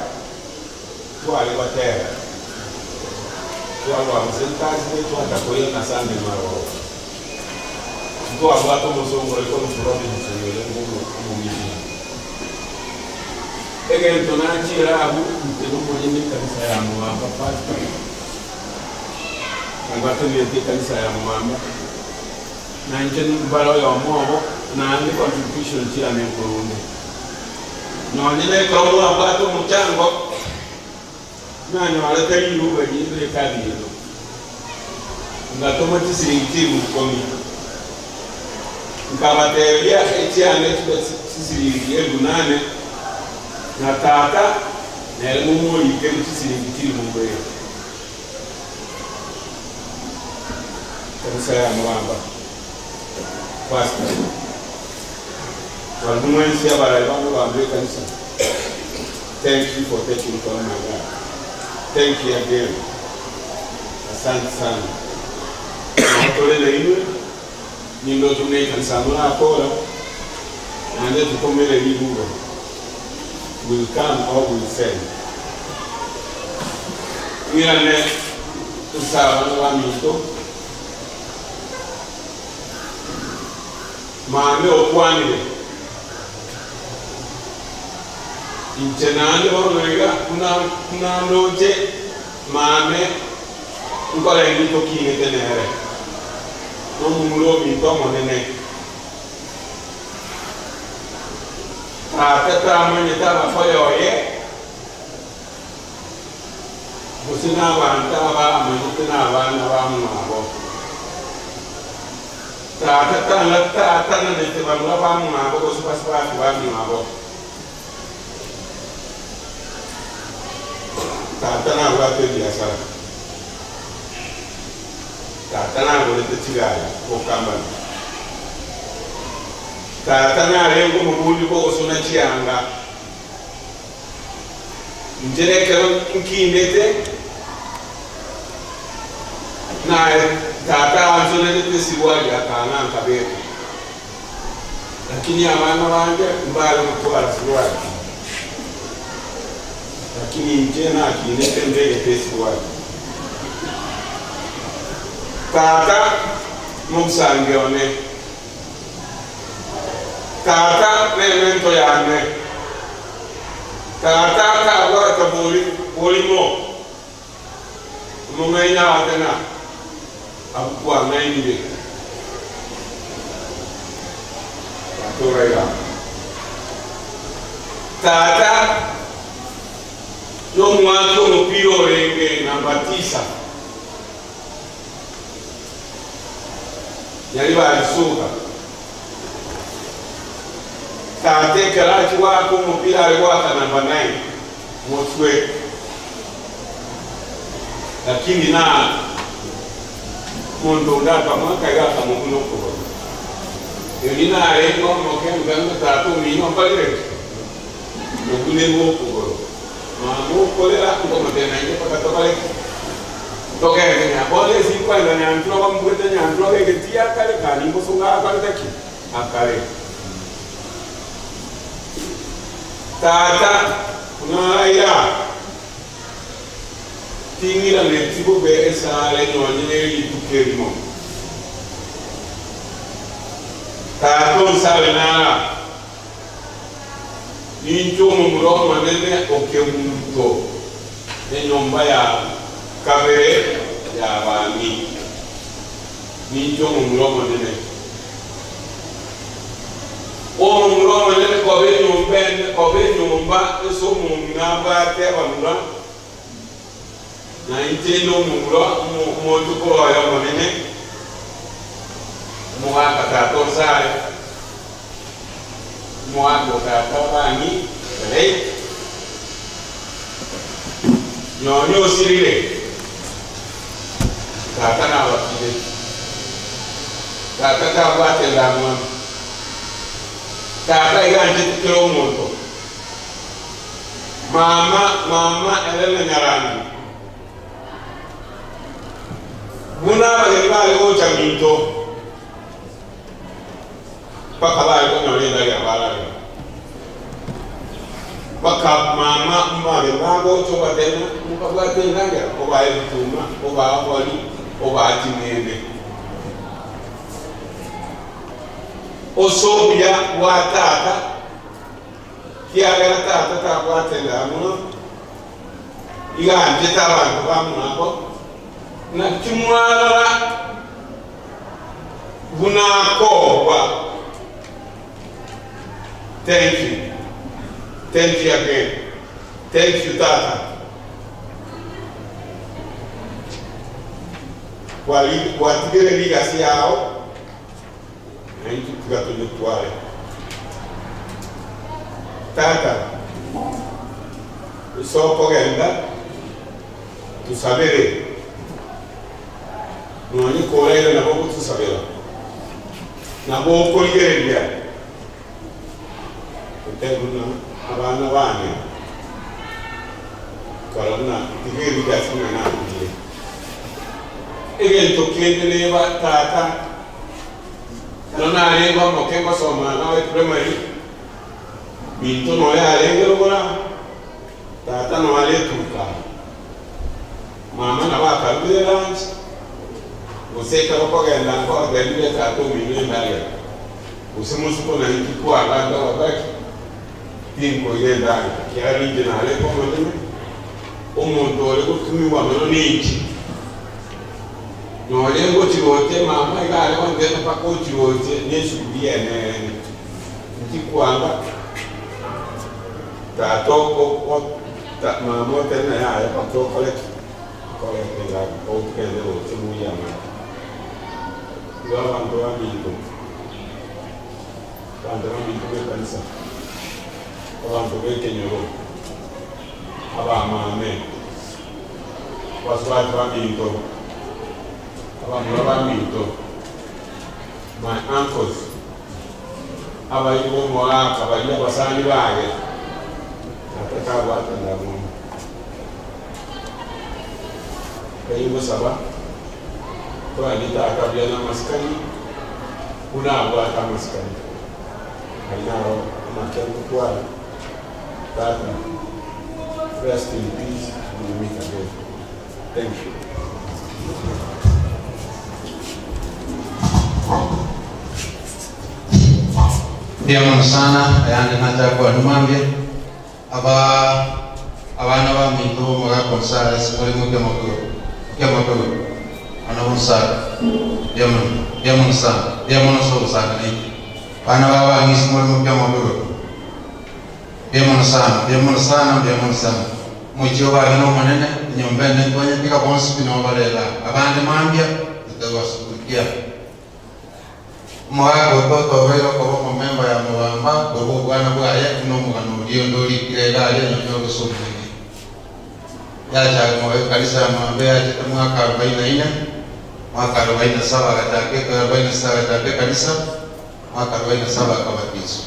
tware gotera. Twarwa gose Thursday twacha koirana Sunday marogoba. Ntwabwate omosongo ore korwa Robinson orenge omomissionary. Egento nachiera abwo inche nomonyene ekanisa ya Mwamba pastor. Nabwatanete ekanisa ya Mwamba na inche mbare oyomo obo naende contribution chiane nkorunde. Nonye nekero mwabwate omochango nanyorete riruba rinde ekadi ero ngatoma chisiringi chilifu ikomi nkabatebia echiane chibe chisiringi elfu nane na tata nere momorikeri chisiringi chilifu mbere. Kanisa ya Muramba Pastor Bantu mwensi abarai bano bantu ekanisa thank you for taking care of my dad thank you again asante sana nabo tore nainwe nindo tuna ekanisa morakora naende tutomere ribuba will come or will send Ng'irane ase abana baminto, mame okwanire, inche naende bono iga buna buna ndoche mame nkore egento king'ete nere, nomomura ominto omonene. Tata tamanyete abakoyo oye. Gose nabanto aba amanyete nabana bamwabo. Tata tanga tatananete bamura bamwabo gose basubati bamwabo. Tata nabwate ebiasara. Tata nagorete chigari gokambana. Tata narenge omobundi bw'ogosona chianga. Inche nekero nkinete, naye tata ansonerete esirwari akang'a nkabeka. Lakini abana bange mbare gotwara sirwari, lakini inche nakinete mbegete esirwari. Tata nomosangi one, tata nemento yane. Tata tabwate borimo, omong'aini abate ng'a abwo kwang'ainire. Tata oraira. Tata nomwaki omopira orenge namba tisa, Nyaribari Suga. Tata ekero achia goaka omopira are goaka number nine motwe lakini na monto onde akamoaka iga akamobuna okoboko. Erio narenge omoke nkaigwa ng'a tata omino mbarire ki? Nobunerwe okogoro. Mama okorera nkomotebia nainche mpaka tokore ki? Togende ng'a bono ase nkoenda Nyanchwa bambuete Nyanchwa begetie akare kani mbosongo akorete ki? Akare. Tata, buna aya, ting'iraneti bobe esare nonye ne rituko erimo. Tata onsabe nara, Ninche omomura omonene o kemunto, enyomba ya kabere y'abami. Ninche omomura omonene. Omomura omonene koba enyomba ende, koba enyomba ase omong'ina abwate abamura, na inche inde omomura omochokoro oye omonene, omogaka tata Onsare. Omogaka o tata Bani, the late, nonya osirire, tata nabakire. Tata tabwate endamwamu. Tata iga anchete kera omonto. Mama, mama ere na nyarangi. Buna abageni bare gocha minto. Mpaka bare konyora endagera bararera. Mpaka mama mbare bagocha obatebia mokabwate endagera, obae ebituma, obae obori, obae ching'ende. Ase obuya bwa tata, kiagera tata tabwate endamwamu, iga anchete abanto bamwabo, naki mwarora Buna akogwa. Thank you. Thank you again. Thank you tata. Gwatigire rigasi yao na intwe tiga tonyetware. Tata, ase okogenda tusabere. Nonye koraire nabo ogotosabera, nabo okorigereria otebe buna abana bane, kora buna tiga erigasi buna nakogire. Egento kende neba tata, ekero narenge omoke ngosoma nawe primary, minto noyo arenge rogoro aa, tata noyo are etuka aa. Mama nabo akarugire lunch, gose ekero okogenda nkogerire tata omino endagera, gose mosuko nainki kwagamba babaki, tinkoira endagera, ekiagera inche narenge omonene, omonto ore gotumiwa mono ninche. Nonye ngochiroche mama iga are gontebia mpaka ochiroche ne esuguri ene nchikwanga tata oko Mama otebe ng'a yaya mpaka okore ki? Okorete endagera, ogende roche moyie amache. Igo abanto baminto, abanto baminto b'ekanisa, abanto b'ekenyoro, abamame, abasubati baminto, abamura baminto, my uncles, abaibwa omoaka baria abasani baye, Tata tabwate ndamwamu. Erio ngosaba torande Tata buya namasikani, buna abwate amasikani. Ayio naro amake ngotwara. Tata, rest in peace, we will meet again. Thank you. Mbuya mono sana, ayande nacha kwanyu mambia. Aba abana baminto b'omogaka o Sara ase more mokia mokego, mokia mokego, abana b'Omosara, mbuya mono, mbuya mono sana, mbuya mono ase ogosanga naintwe. Abana ba abang'isi more mokia mokego, mbuya mono sana, mbuya mono sana, mbuya mono sana. Omochie obange nomonene, enyomba ende ntwanyetiga bonsi pi nabo bare igaa, abande mambia, totagwasugurikia. Omogaka ototo obeire okoba omomemba ya mobamba korwa obwana bwaye buna omogano oria onde orikire iga aria nonya ore omwenge. Yachaka moyo ekanisa ya Mwamba eyachete mwaka arobaini na ine, mwaka arobaini na saba agachaka arobaini na sita agachaka ekanisa, mwaka arobaini na saba akabatiswa.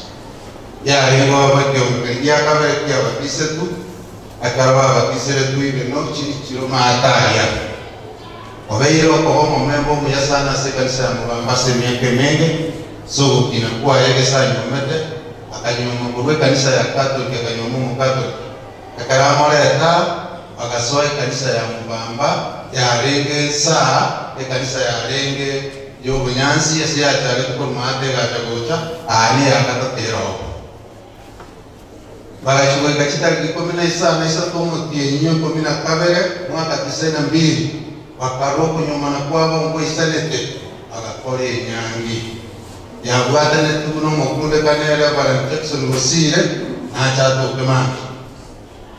Yarenge obo ekeombe keria gia kabere kiabatisetwe, ekero babatiseretwe ibeno chiri chiro maate aria. Obeire okoba omomemba omuya sana ase ekanisa ya Mobamba ase emiaka emenge, ase ogokina kwaye gese anyuomete, akanyuoma korwa ekanisa ya Katoliki akanyuoma Omokatoliki. Ekero amoreta, bagasoa ekanisa ya Mobamba yarenge ensaa, ekanisa yarenge y'obonyansi ase yachagete korwa maate egacha gocha aa neyagatato ere oo. Bagachigoika chitariki 13 omotienyi 12 mwaka 92 bakarwa okonyomana kwabo nkoisanete bagakora enyangi yabwatanete buna omokundekane Reverend Jackson Bosire nachatoke mambi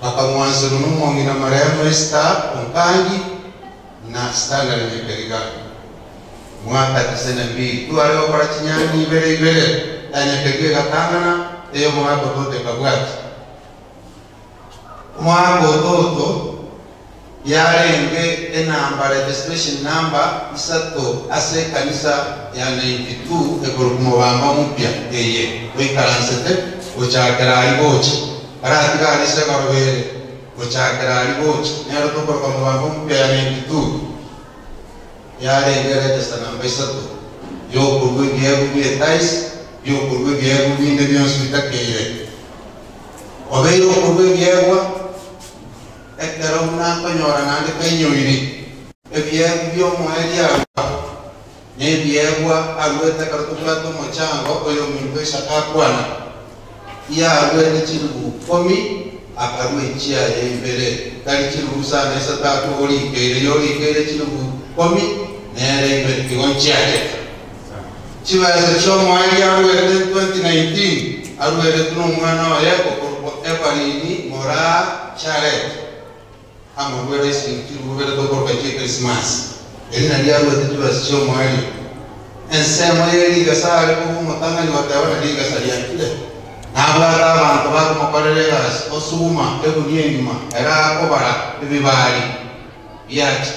bakamwanserwa n'omong'ina marehemu Esther Onkangi na Stanley Nyakeriga mwaka 92 tware gokora chinyangi ibere ibere ya Nyakeriga egatang'ana eyo omogaka ototo ekabwati omwaka ototo yarenge enamba registration number isato ase ekanisa ya 92 ekoroku mobamba mupya eye oikaransete gochakera ari gocha karatiga arise garobere gochakera ari gocha nero tokoroka mobamba mupya ya 92 yarenge register namba isato yokorwa ebiegu bia etaisi yokorwa ebiegu binde bionsi bitakeire obeire okorwa ebiegwa ekero buna naende kainyoire ebiegu bia omoeri arwa na ebiegwa arwete ekero tobwate omochango oyo ominto isaka akwana yarwete chirugu 10 akarwa echiaye imbere tari chirugu sana isato akorikeire yorikeire chirugu 10 nere imbere igo nchiachete chibesa chia omoeri arwete 2019 arwerete na omwana oye okorokwa Evalini Moraa Charet amagwera isiringi chirugu bere tokoroka chia Christmas eri nari arwete chibesa chia omoeri ensemo yerigasa are koba omotang'ani goteba na rigasa riakire nabwate abanto bakomokorera egasi osuma egunia enyuma era akobara ebibari biacha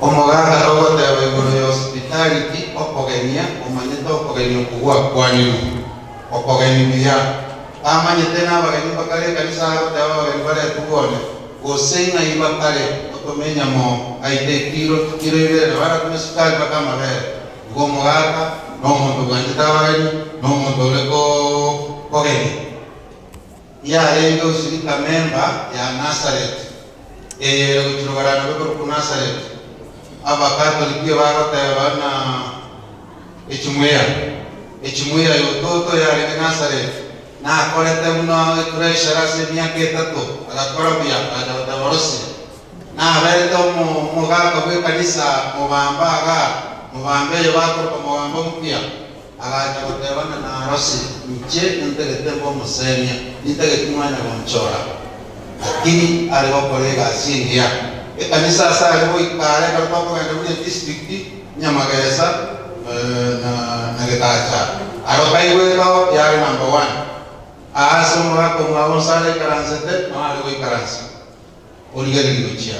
omogaka togoteba igoro ya hospitality okogenia omanyete okogenia okogwakwanirwe okogenia buya amanyete na abageni bakare ekanisa agoteba abageni baretubone gose ng'ai bakare otomenya mo aite kiro kiro ibere na baratumia sukari mpaka amabere igo omogaka na omonto bwanchete abageni na omonto ore kogenia yarenge osirika memba ya Nazareth eyere gochirogarana bekoroku Nazareth abakatoliki bagoteba na echumuya echumuya yototo yarenge Nazareth nakorete muno etureshera ase emiaka etato agakora buya akaja gotaborosia naberete omogaka bwa ekanisa mobamba aga mobamba eyo bakoroka mobamba mupya agacha gotebana narosi nche nintegete mba omosemia nintegete omwanya gonchora lakini ari gokora egasi engiya ekanisa ase ari goikara ekero tokogenda buna edistrict Nyamagesa na Getacha aro kaigwero yari number 1 ase omogaka omwabo nsare ikaransete no ari goikaransa origereria gochia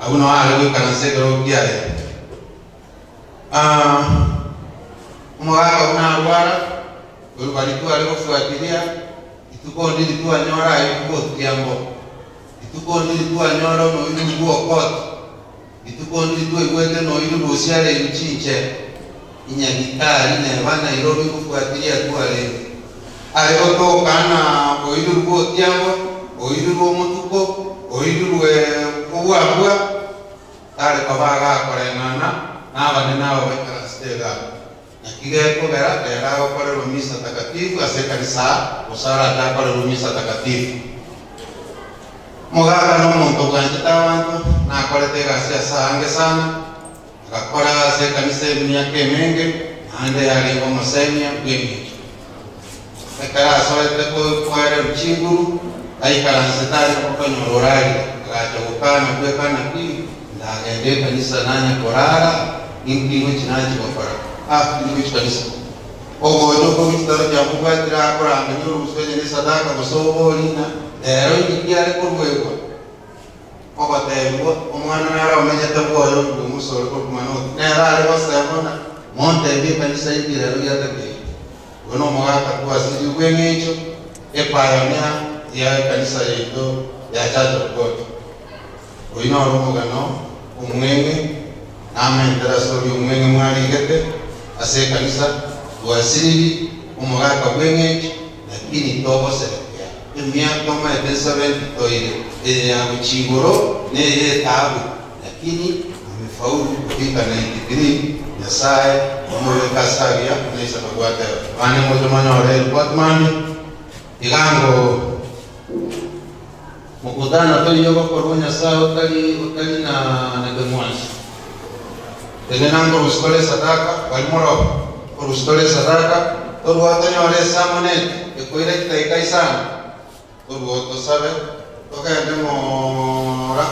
abwo no ari goikaransa ekero kiaye omogaka buna arwara orubari tware gofuatilia ituko ndiri twanyora aye gotiambo ituko ndiri twanyora noiru bwokot ituko ndiri twaigwete noiru rosiare chinche inyagitari neba Nairobi gofuatilia tware ari gotokana oiru rwotiambo oiru rwomotuko oiru rwe obwabwa tare kobaga koreng'ana nabane nabo baikaransete nakigekogera rero agokorerwa misa takatifu ase ekanisa gosara atakorerwa misa takatifu mogaka na omonto bwanchete abanto nakorete egasi ase ange sana agakora ase ekanisa emiaka emenge naende yarenge omosemia bwa eminto ekero asoete koererwa chinguru aikaransete are gokonyora orarire agacha gokana gwekana ki ndagenda ekanisa nanya korara inkingo chinachi gokora nigo kanisa ogocho kogitaro kyamubwatira akorangania orusenye ne sadaka gose oborina rero ingikiare korwegwa ogotebwa omwana nare omenyete bwoyo bwomusore korumanoti nero are gosebona montebie ekanisa inki rero giatakeire igo na omogaka twasiri bwa eng'encho epioneer ya ekanisa yaito ya Church of God oyo noro omogano omweng'e namentera ase oria omweng'e mwarigete ase ekanisa twasiriri omogaka bwa eng'encho lakini togoserekea emiaka omanyete 70 toire eye ya gochigoro na eye etabu lakini Kufaulu kufika 93 Nyasaye omobeka ase agiya buna ise akabwateba. Abande moche monyore eripoti mambia iga ngo mokutano toriyo gokorwa Nyasaye otari otari na na keng'wanso. Tenena nkorusia tore esadaka bari morobe nkorusia tore esadaka torwa tonyore esamoneti ekoira chidaika isano torwa tosabe togende ng'ora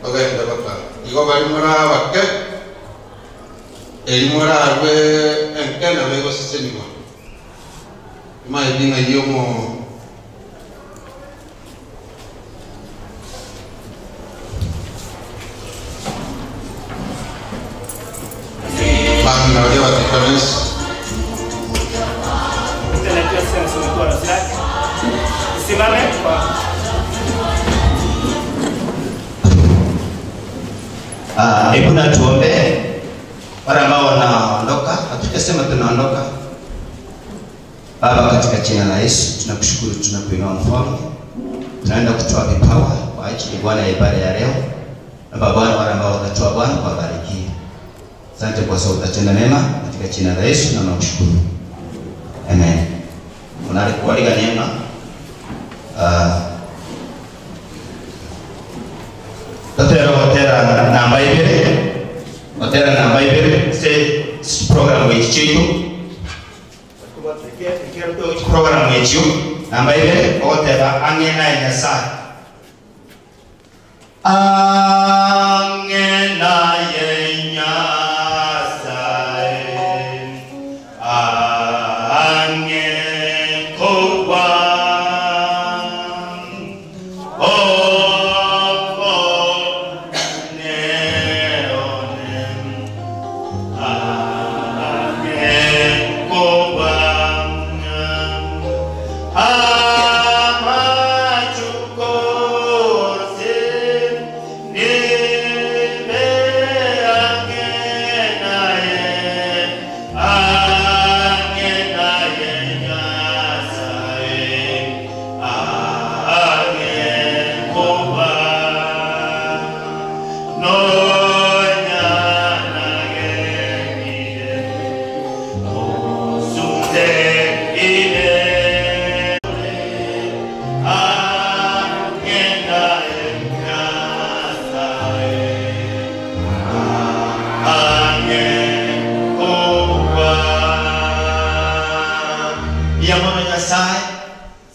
togende bakara. Igo bari morabake eri morarwe enke nabo egoseseniwa. Emaeti ng'ai omo bang'ina baria Vaticanesi. Naitwa Samson Mkwara Silaki. Simame kwa Hebu na tuombe wale ambao wanaondoka, hatujasema tunaondoka. Baba, katika jina la Yesu tunakushukuru, tunakuinua Mfalme. Tunaenda kutoa vipawa kwa ajili Bwana ya ibada ya leo. Naomba Bwana wale ambao watatoa Bwana wabarikie. Asante kwa sababu utatenda mema katika jina la Yesu na tunakushukuru. Amen. Unalikualika neema. Totera gotera namba ibere. Gotera namba ibere se program echitu. Program echiu namba ibere gotera ang'e na Nyasaye. Ang'e na Nyasaye. Ang'e kowa. Opo ne one. Ang'e kowa. Amachukose nibe ang'e naye. Ang'e naye Nyasaye. Ang'e kowa. Nonya nagenire. Osunde ire. Ang'e naye Nyasaye. Ang'e kowa. Yamono Nyasaye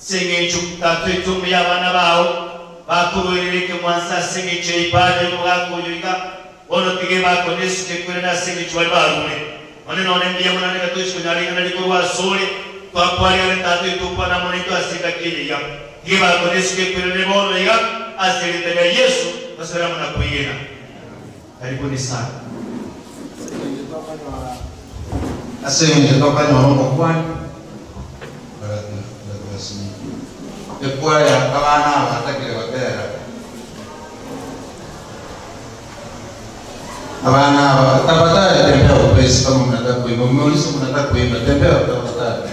sing'encho tatoitumia abana bao bakururirike mwansa sing'encho ibada y'omugakoyoiga bono tige bakonesuke kwere na sing'encho bari barure one none mbuya mono neka tochikonyarigana rikorwa asore twakwarigane tatoitukwana mono itwasinga kiyiga tige bakonesuke kwere ne bono iga ase rita ria Yesu basubira muna kuigena. Karibuni sana. Ase eng'encho tokanyora omokwani ekwaya abana aba batakire gotera abana aba tafadhali tembea upesi kama mnataka kuimba mmeuliza mnataka kuimba tembea tafadhali.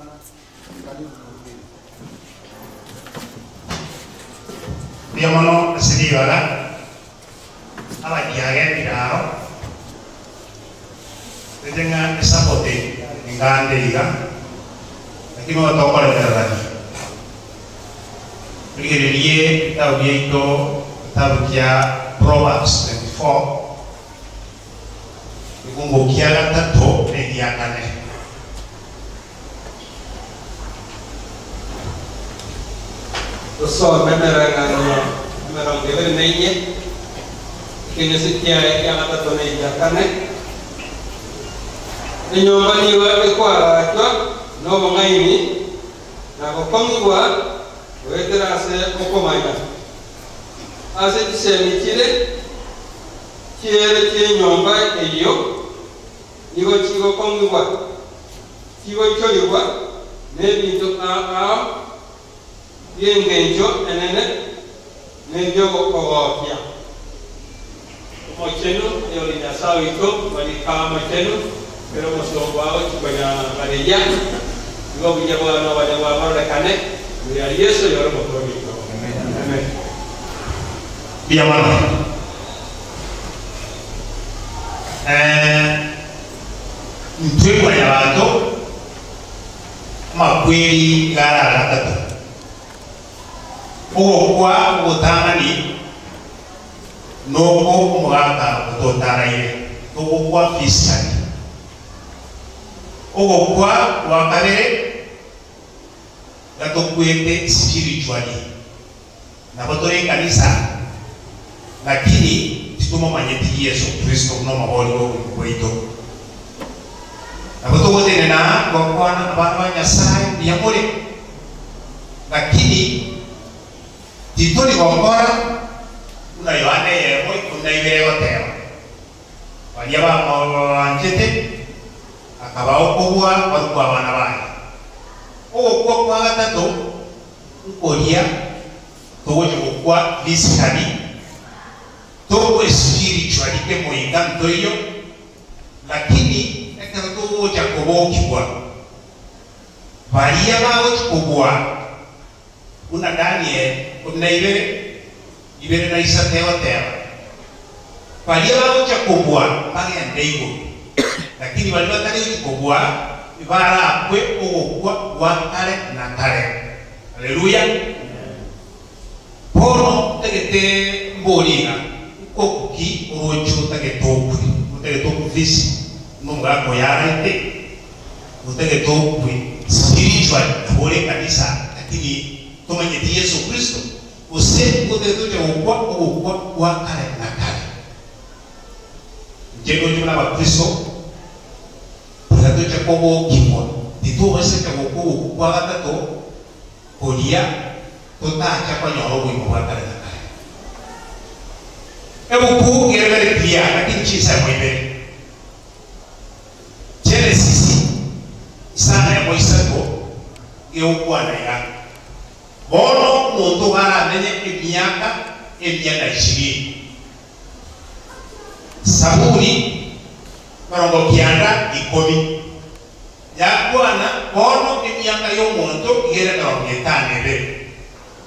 Karibu mhubiri. Mbuya mono ase ribaga, abakiage ebiraro, toche ng'a esapoti engande iga, lakini bono tokoremererania. Torigererie ebitabu biaito, egetabu kia Proverbs 24, egekungu kia gatato na egia kane. Tosome emereng'anio emerongo ebere na inye, ekeng'ese kiaye kia gatato na egia kane. Enyomba nigo ekoagachwa nobong'aini, na gokong'igwa goetera ase okomanya. Ase chisemi chire chiere chi'enyomba eyio nigo chigokong'igwa, chigoichorigwa nebinto ao ao bi'engencho enene nebi'okogokia. Omochenu, aye ore Nyasae oito, mariko ao amachenu, ekero omosomba oo agochia koyagareria, igo obuya bwao na obonene bwao bororekane igoro ya Yeso oyore Omotoori oito. Amen. Mbuya mono. Eh, intwe mwanyabanto amakweri iga are agatato, ogokwa ogotang'ani nokwo omogaka ototaraire, togokwa physically. Ogokwa gwa kabere iga tokwete spiritually, nabo tore ekanisa lakini titomomanyeti Yeso Kristo buna omobori bw'obogima bwaito. Nabo togotenena aa gokwana abana ba Nyasae mbuya more, lakini titori gokora buna Yohana eyemo ikomi na ibere egoteba, Baria bamoanchete akabaa okobua barokwo abana baye. Ogokwa kwa gatato nkoria togochia gokwa physically, tokwe spiritually kemoika ntoiyo, Lakini ekero togocha kobokigwa, baria bagochia kobua, buna Daniel 12, ibere na isato egoteba, baria bagochia kobua mbagende igoro, lakini baria batari gochia kobua barakwe ogokwa gwa kare na kare. Haleluya! Bono ntagete mborie iga, Nkoku ki oroche otagete okwe? Otagete okwe physical, buna omogaka oyo araite? Otagete okwe spiritually, nabo ore ekanisa lakini tomanyeti Yeso Kristo? Gose otagete oche gokwa ogokwa gwa kare na kare? Inche ndoche buna abakristo tiga toche kobokigwa, titobasete gokwa ogokwa kwa gatato koria totacha konyora obogima bwa kare na kare. Ebuku ere very clear lakini chinsemo ibere. Genesis isano emo isato gegokwana iga, Bono omonto iga aramenye emiaka emia na ishirini. Saburi merongo kianda ikomi. Yakwana, Bono emiaka y'omonto iga ere emerongo etano ebere,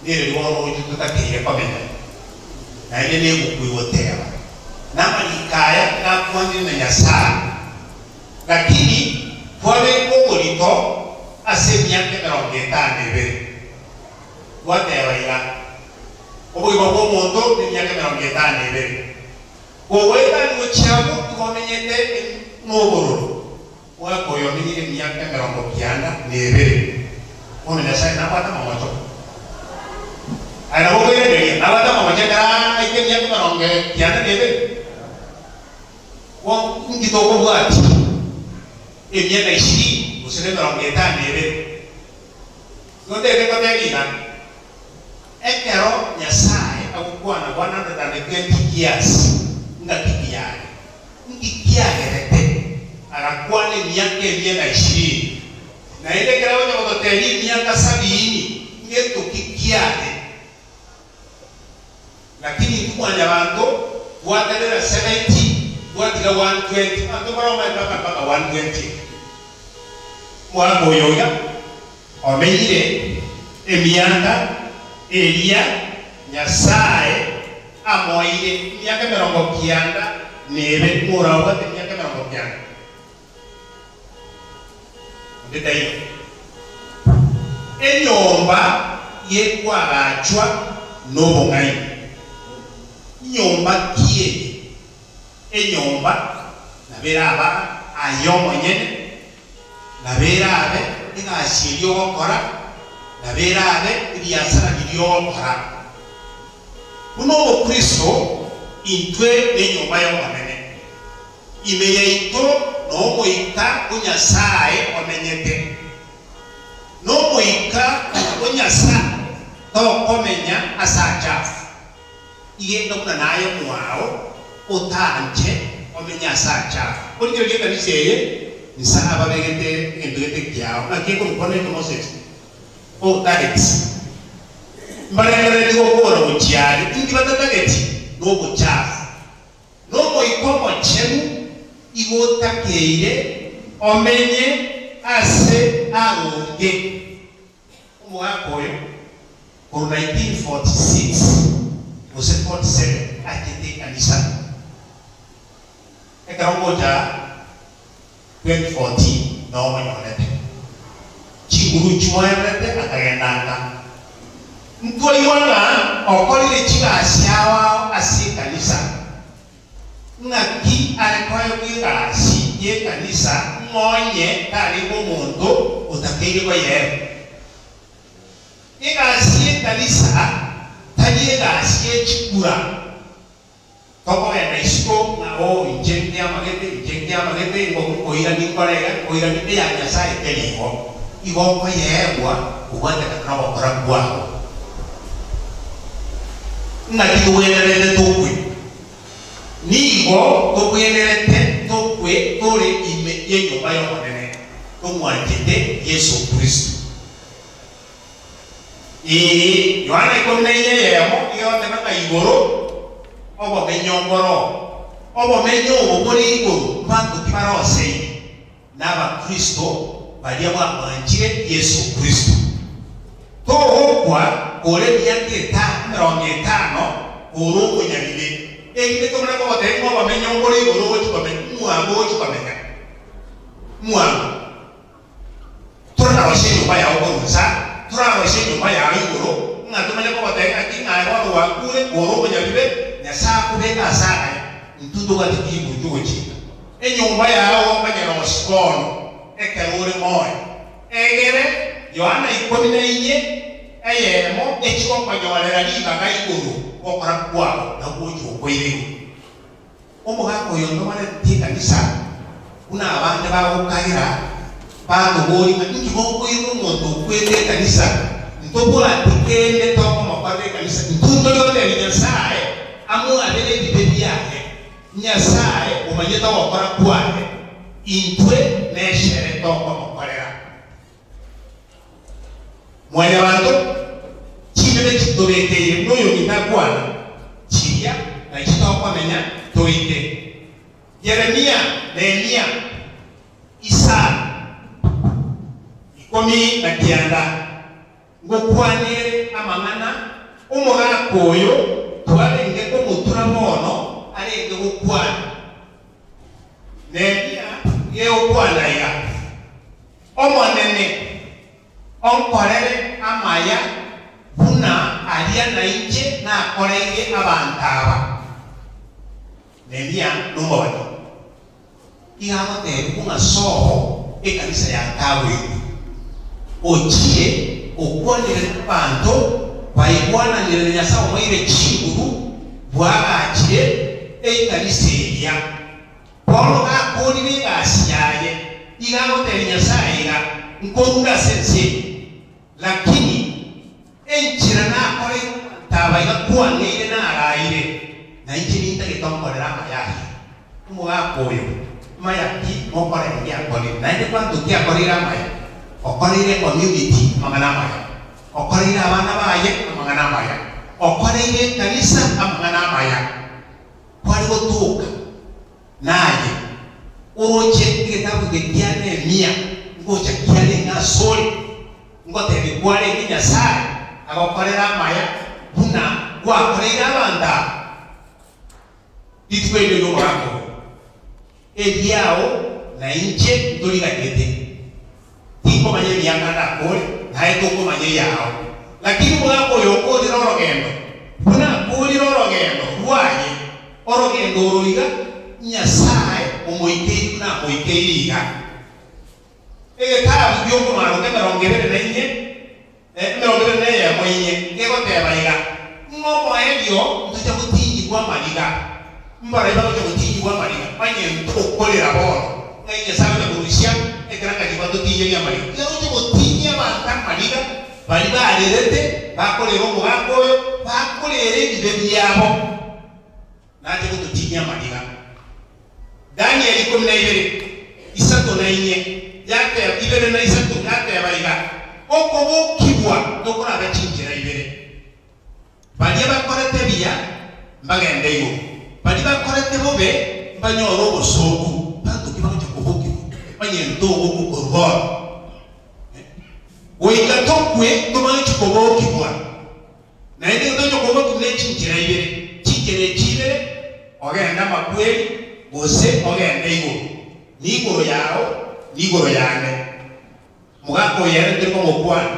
nereri bono ogochia totakeire komenya, naende nebuku egoteba, Namariko aya nakwanire na Nyasae, lakini twabeka oborito ase emiaka emerongo etano ebere. Twateba iga, Obogima bw'omonto nemiaka emerongo etano ebere, kogoetania gochia abwo igo omenyete nobororo. Omwaka oyo omenyire emiaka emerongo kianda na ebere, bono Nyasae nabwate amamocho. Aye nabo okoiraneria, nabwate amamocho ekero aike emiaka emerongo kianda na ebere? Bo inki tokobwatia emiaka ishirini gose na emerongo etano na ebere? Igo ntagete ngotebie iga, ekero Nyasae agokwana 120 years ngaki ki yare? Inki kiagerete agakwana emiaka emia na ishirini, naende ekero agocha gototebia emiaka sabini ngetoki kiaye? Lakini intwe mwanyabanto twaterera 70 twatiga 120, abanto mbare omanyete mpaka mpaka 120 omwaka oyo iga. Omenyire emiaka eria Nyasae amoeire, emiaka 90 na ebe, ng'o orabwate emiaka 90? Onde taiyo. Enyomba y'ekwagachwa nobong'aini. Nyomba ki eye? Enyomba nabo eraba aye omonyene, nabo erabe egasi eria ogokora, nabo erabe ebiasara biria ogokora. Buna Omokristo, intwe nenyomba y'Omonene. Ime yaito n'Omoika o Nyasae omenyete. N'Omoika o Nyasae tokomenya ase achafu. Igenda buna naye mwao otanche omenye ase achafu. Korigereria ekanisa eye, inse ababegete egento gete kiao, naki ekorokwa neke Moses? Otageti. Mbarengereretie gokora gochia aria, inki batatageti? Nobochafu. N'Omoika Omochenu igo otakeire omenye ase aronge. Omogaka oyo korwa 1946 gose 47 achete ekanisa, ekero ngocha 2014 nao monyorete. Chinguru chimoererete akagenda nka. Ntwaigwa ng'a okorire chigasi ao ao ase ekanisa. Ng'aki are koegwa egasi y'ekanisa ng'a onye tarenge omonto otakeire koyeegwa? Egasi y'ekanisa tari egasi ye chikura. Tokogenda isiko ng'a oo inche nkiamagete, inche nkiamagete, igo nkoira ninkore iga, nkoira ni eya Nyasae teri igo. Igo okoyeegwa kobwatekana nogokora kwao. Ng'aki togwenerete tokwe? Nigo togwenerete tokwe tore ime y'enyomba y'Omonene, tomwanchete Yeso Kristo. Ee, Yohana 14 eyemo nigo egoteba ng'a igoro obomenyo mboro. Obomenyo obo bore igoro mbanto ki baroseire? N'Abakristo baria bamwanchire Yeso Kristo. Togokwa kore emiaka 50 kore omonyabibe, erinde tomanye kogotebia ng'a obomenyo mbore igoro ogochia komenya, mwango ogochia komenya, mwango. Torarosie enyomba yao korwa inse aa, torarosie enyomba yao igoro, ng'a tomanye kogotebia ng'aki ng'a aye bono gwakure, ore omonyabibe, Nyasae akobeke ase agaya, intwe tobwate chinguru chi'ogochika enyomba yao okonyerosia bono ekero ore moyo. Egere Yohana 14 eyemo echie gokonyorera ribaga igoro gokora kwao na gocha okoira igoro. Omogaka oyo ntobareti ekanisa buna abande bagokagera, batoboria ng'a inki bokoirwa omonto okwete ekanisa, ntobwati kende tokomokorera ekanisa, intwe ntori gotebia Nyasae amwabere ebibe biaye, Nyasae omanyete ogokora kwaye, intwe neshere tokomokorera. Mwanyabanto, chindebe chitobekeire buna oyominto akwana, chiria nachio tokomenya toike. Yeremia, Nehemia, Isaya, 19, Ngokwanere amang'ana omogaka oyo twarenge komotura bono arenge gokwana. Nehemia gegokwana iga. Omonene, onkorere amaya buna aria nainche nakoreire abanto aba. Nehemia nomobani, iga agoteebigwa ng'a sobo ekanisa ya Nkagoigwa, ochie okwanere nabaanto baigwananire na Nyasae omoeire chinguru bwagachire ekanisa eria. Paulo gakoorire egasi yaye, iga agotebia Nyasae iga, Nkorure ase ense eye, lakini enchera nakoreire abanto aba iga kwang'eire naraire, na inche nintagete onkorere amaya ayio. Omogaka oyo, maya ki mokorere giakorire? Naende kwanto ki akoreire amaya? Okoreire ecommunity amang'ana amaya, okoreire abana baye amang'ana amaya, okoreire ekanisa amang'ana amaya. Kware gotoka naye oroche egetabu eke kia Nehemia ngocha kiarenge asore. Ngotebi kwarenge Nyasae agokorera amaya buna gwakoreire abanto aba rituko erio ri'omogaka oyo? Eriao na inche ntoriganete. Tinkomanya emiaka ndakore, naye tokomanya eyao. Lakini omogaka oyo okorire orogendo, buna akorire orogendo rwaye, orogendo oro iga Nyasae omoikeiri buna amoikeiri iga. Egetabu gi'okomaroka emerongo ebere na inye, emerongo ebere na eyemo inye, gegoteba iga, Ng'a omoerio ntocha gotinyigwa amariga, mbarai bagocha gotinyigwa amariga, onye ntokorera bono, ng'ai Nyasae agocha korusia ekerangachi batotinyerie amariga. Iga agocha gotinyia abanto amariga, baria barerete, bakorera omogaka oyo, bakorera ebibe biabo. Nache gototinyia amariga. Danieli ikomi na ibere, isato na inye, yateba, ibere na isato, yateba iga, Okobokigwa tokorabe chinchera ibere. Baria bakorete buya mbagende igoro, baria bakorete bobe mbanyore obosooku. Banto ki bagocha kobokigwa? Onye ntogokwa korwa bono, goika tokwe tomanche kobokigwa. Naende tonya kobokigwa ne chinchera ibere, chinchera echi ibere, ogende amakweri, gose ogende igoro, nigoro yao, nigoro yane. Mogaka oyo ere tori komokwana,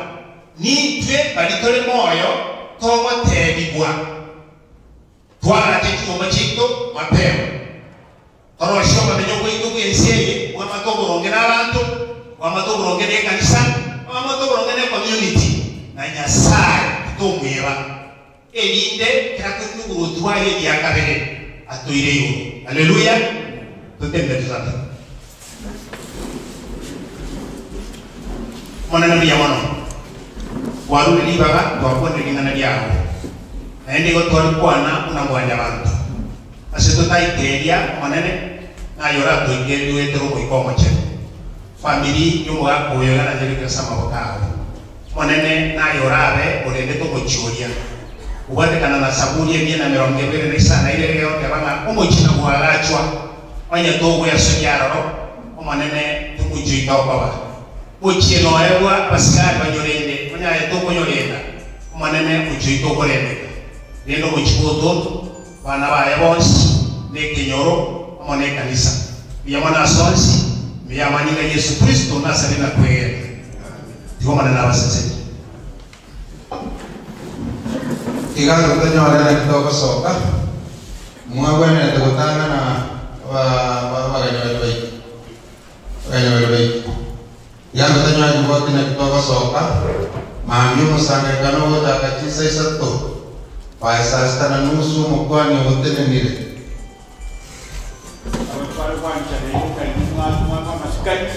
nintwe baria tore moyo togotebigwa, Twagache chinyomba chiaito mapema. Torosie obomenyo bwaito bw'ense eye bw'amate oboronge n'abanto, bw'amate oboronge n'ekanisa, bw'amate oboronge n'ecommunity, na Nyasae titomweba, erinde kera korina oboruoti bwaye eria kabere atoire igoro. Haleluya! Totenene tosabe. Omonene mbuya mono, kwarure ribaga twakwanire ring'ana riao, naende igo twarikwana buna mwanyabanto. Ase totaikeria, Omonene, naye oratoikererie goetera Omoika Omochenu. Famiri y'omogaka oyo iga nanyerekire ase amaboko ao. Omonene, naye orabe orendete omochie oria. Kobwatekana na Saburi emia na emerongo ebere na isano na ibere egoteba ng'a omochie nabwoagachwa, onye togwesoria aroro, Omonene, tomochie oito okoba. Mochie noebwa abasigari banyorende, onye aye tokonyorenda, Omonene, mochie oito okorendeka. Rende omochie bw'ototo, Abana baye bonsi, na ekenyoro, amo nekanisa. Mbuya mono ase onsi, mbuya amanyinga Yeso Kristo nasabire na kwegena. Tiga Omonene abasesenie. Tiga totonyore naki togosoka, mwagwenerete gotang'ana abageni baria baito, abageni baria baito. Tiga totonyore ripoti naki togosoka, mambia omosangererekano ogochaka chinsa isato, by saa sita na nusu omokuani ogotenenire. Abanto bare gwanchana egetari mwaka amasikani,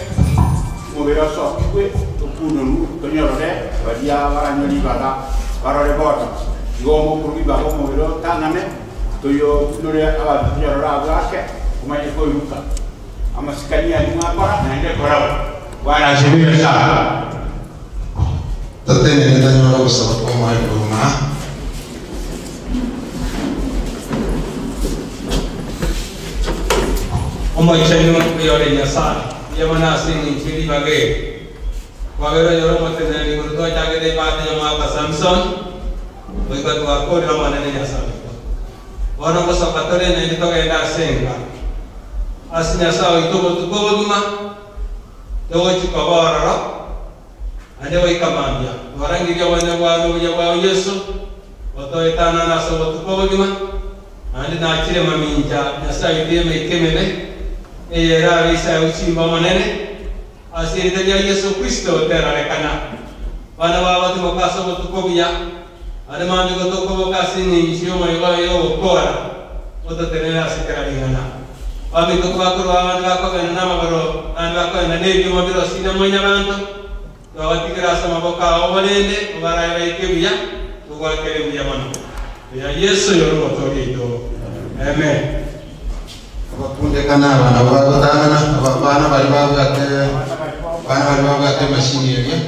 omobere osokigwe, tokunonwe, tonyorore baria baranywe ribaga barore bono. Igo omokorwa ribaga omobere otang'ane, toyokunore abanto tonyorore abwo ake, omanye koiruka. Amasikani ayio mwakora, naende koraba. Bwana asifiwe sana. Totenene tonyore ogosaba kw'omwali korwa aa. Omochenu oyore Nyasae, mbuya mono ase engencho ye ribaga eri. Kwabera oyore omoteneneri igoro twachagete ebate y'omwaka Samson, goika twakorire Omonene Nyasae oito. Bono ngosoka tore naende togende ase enka, ase Nyasae oito obotuko obogima, togochia koba ororo, naende goika mambia. Twarangeria obonene bwao na obuya bwao Yeso, gotoetanana ase obotuko obogima, naende nachire mamincha Nyasae oito y'emeika emebe, eye erabe ise aye gochimba Omonene, ase erieta ria Yeso Kristo terarekana. Bana bao batimoke ase obotuko obuya, Naende mambia gotokoboka ase engencho y'omoyega oye ogokora, ototenenere ase kera ring'ana. Baminto kobakorwa abande bakogenda namagoro, naende bakogenda nebioma birosirie na mwanyabanto, twabatigera ase amaboko ao oborende, obarae baike buya, togoakere mbuya mono. Oya Yeso oyore Omotoori oito. Amen. Abakundekana aba nabo bagotang'ana, abana baria babwate abana baria babwate emashini eria.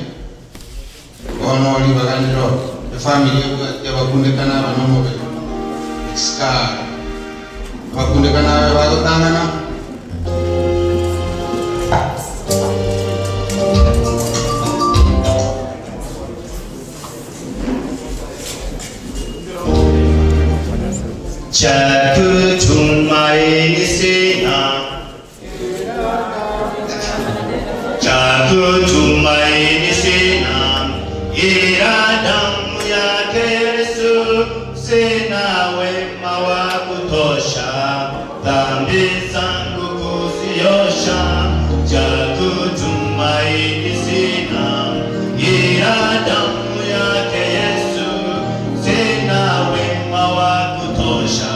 Bono ribaga ndiro efamiri ebwate abakundekana aba nomobere, ekisikari. Abakundekana abe bagotang'ana. Cha kutumaini sina, cha kutumaini sina, ila damu yake Yesu. Sina wema wa kutosha, dhambi zangu kuziosha. Cha kutumaini sina, ila damu yake Yesu. Sina wema wa kutosha,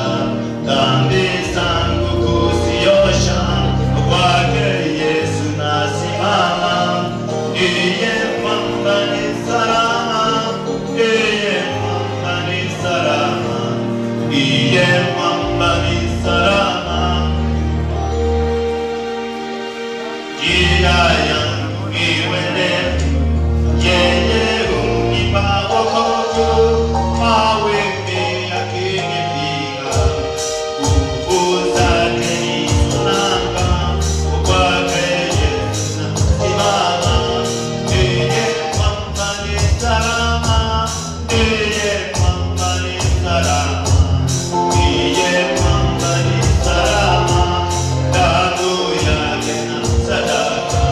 dhambi zangu kuziosha. Kwake Yesu nasimama, ndiye mwamba ni salama, ndiye mwamba ni salama, ndiye mwamba ni salama. Njia yangu iwe ndefu, yeye hunipa wokovu, mawimbi yakinipiga, nguvu zake ni nanga, kwake Yesu nasimama, ndiye mwamba ni salama, ndiye mwamba ni salama, ndiye mwamba ni salama, damu yake na sadaka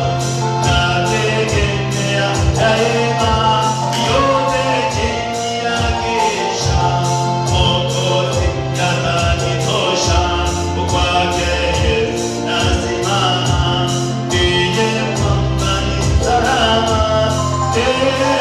nategemea daima, yote chini ya kisha Mwokozi atanitosha, kwake Yesu nasimama, ndiye mwamba ni salama, ndiye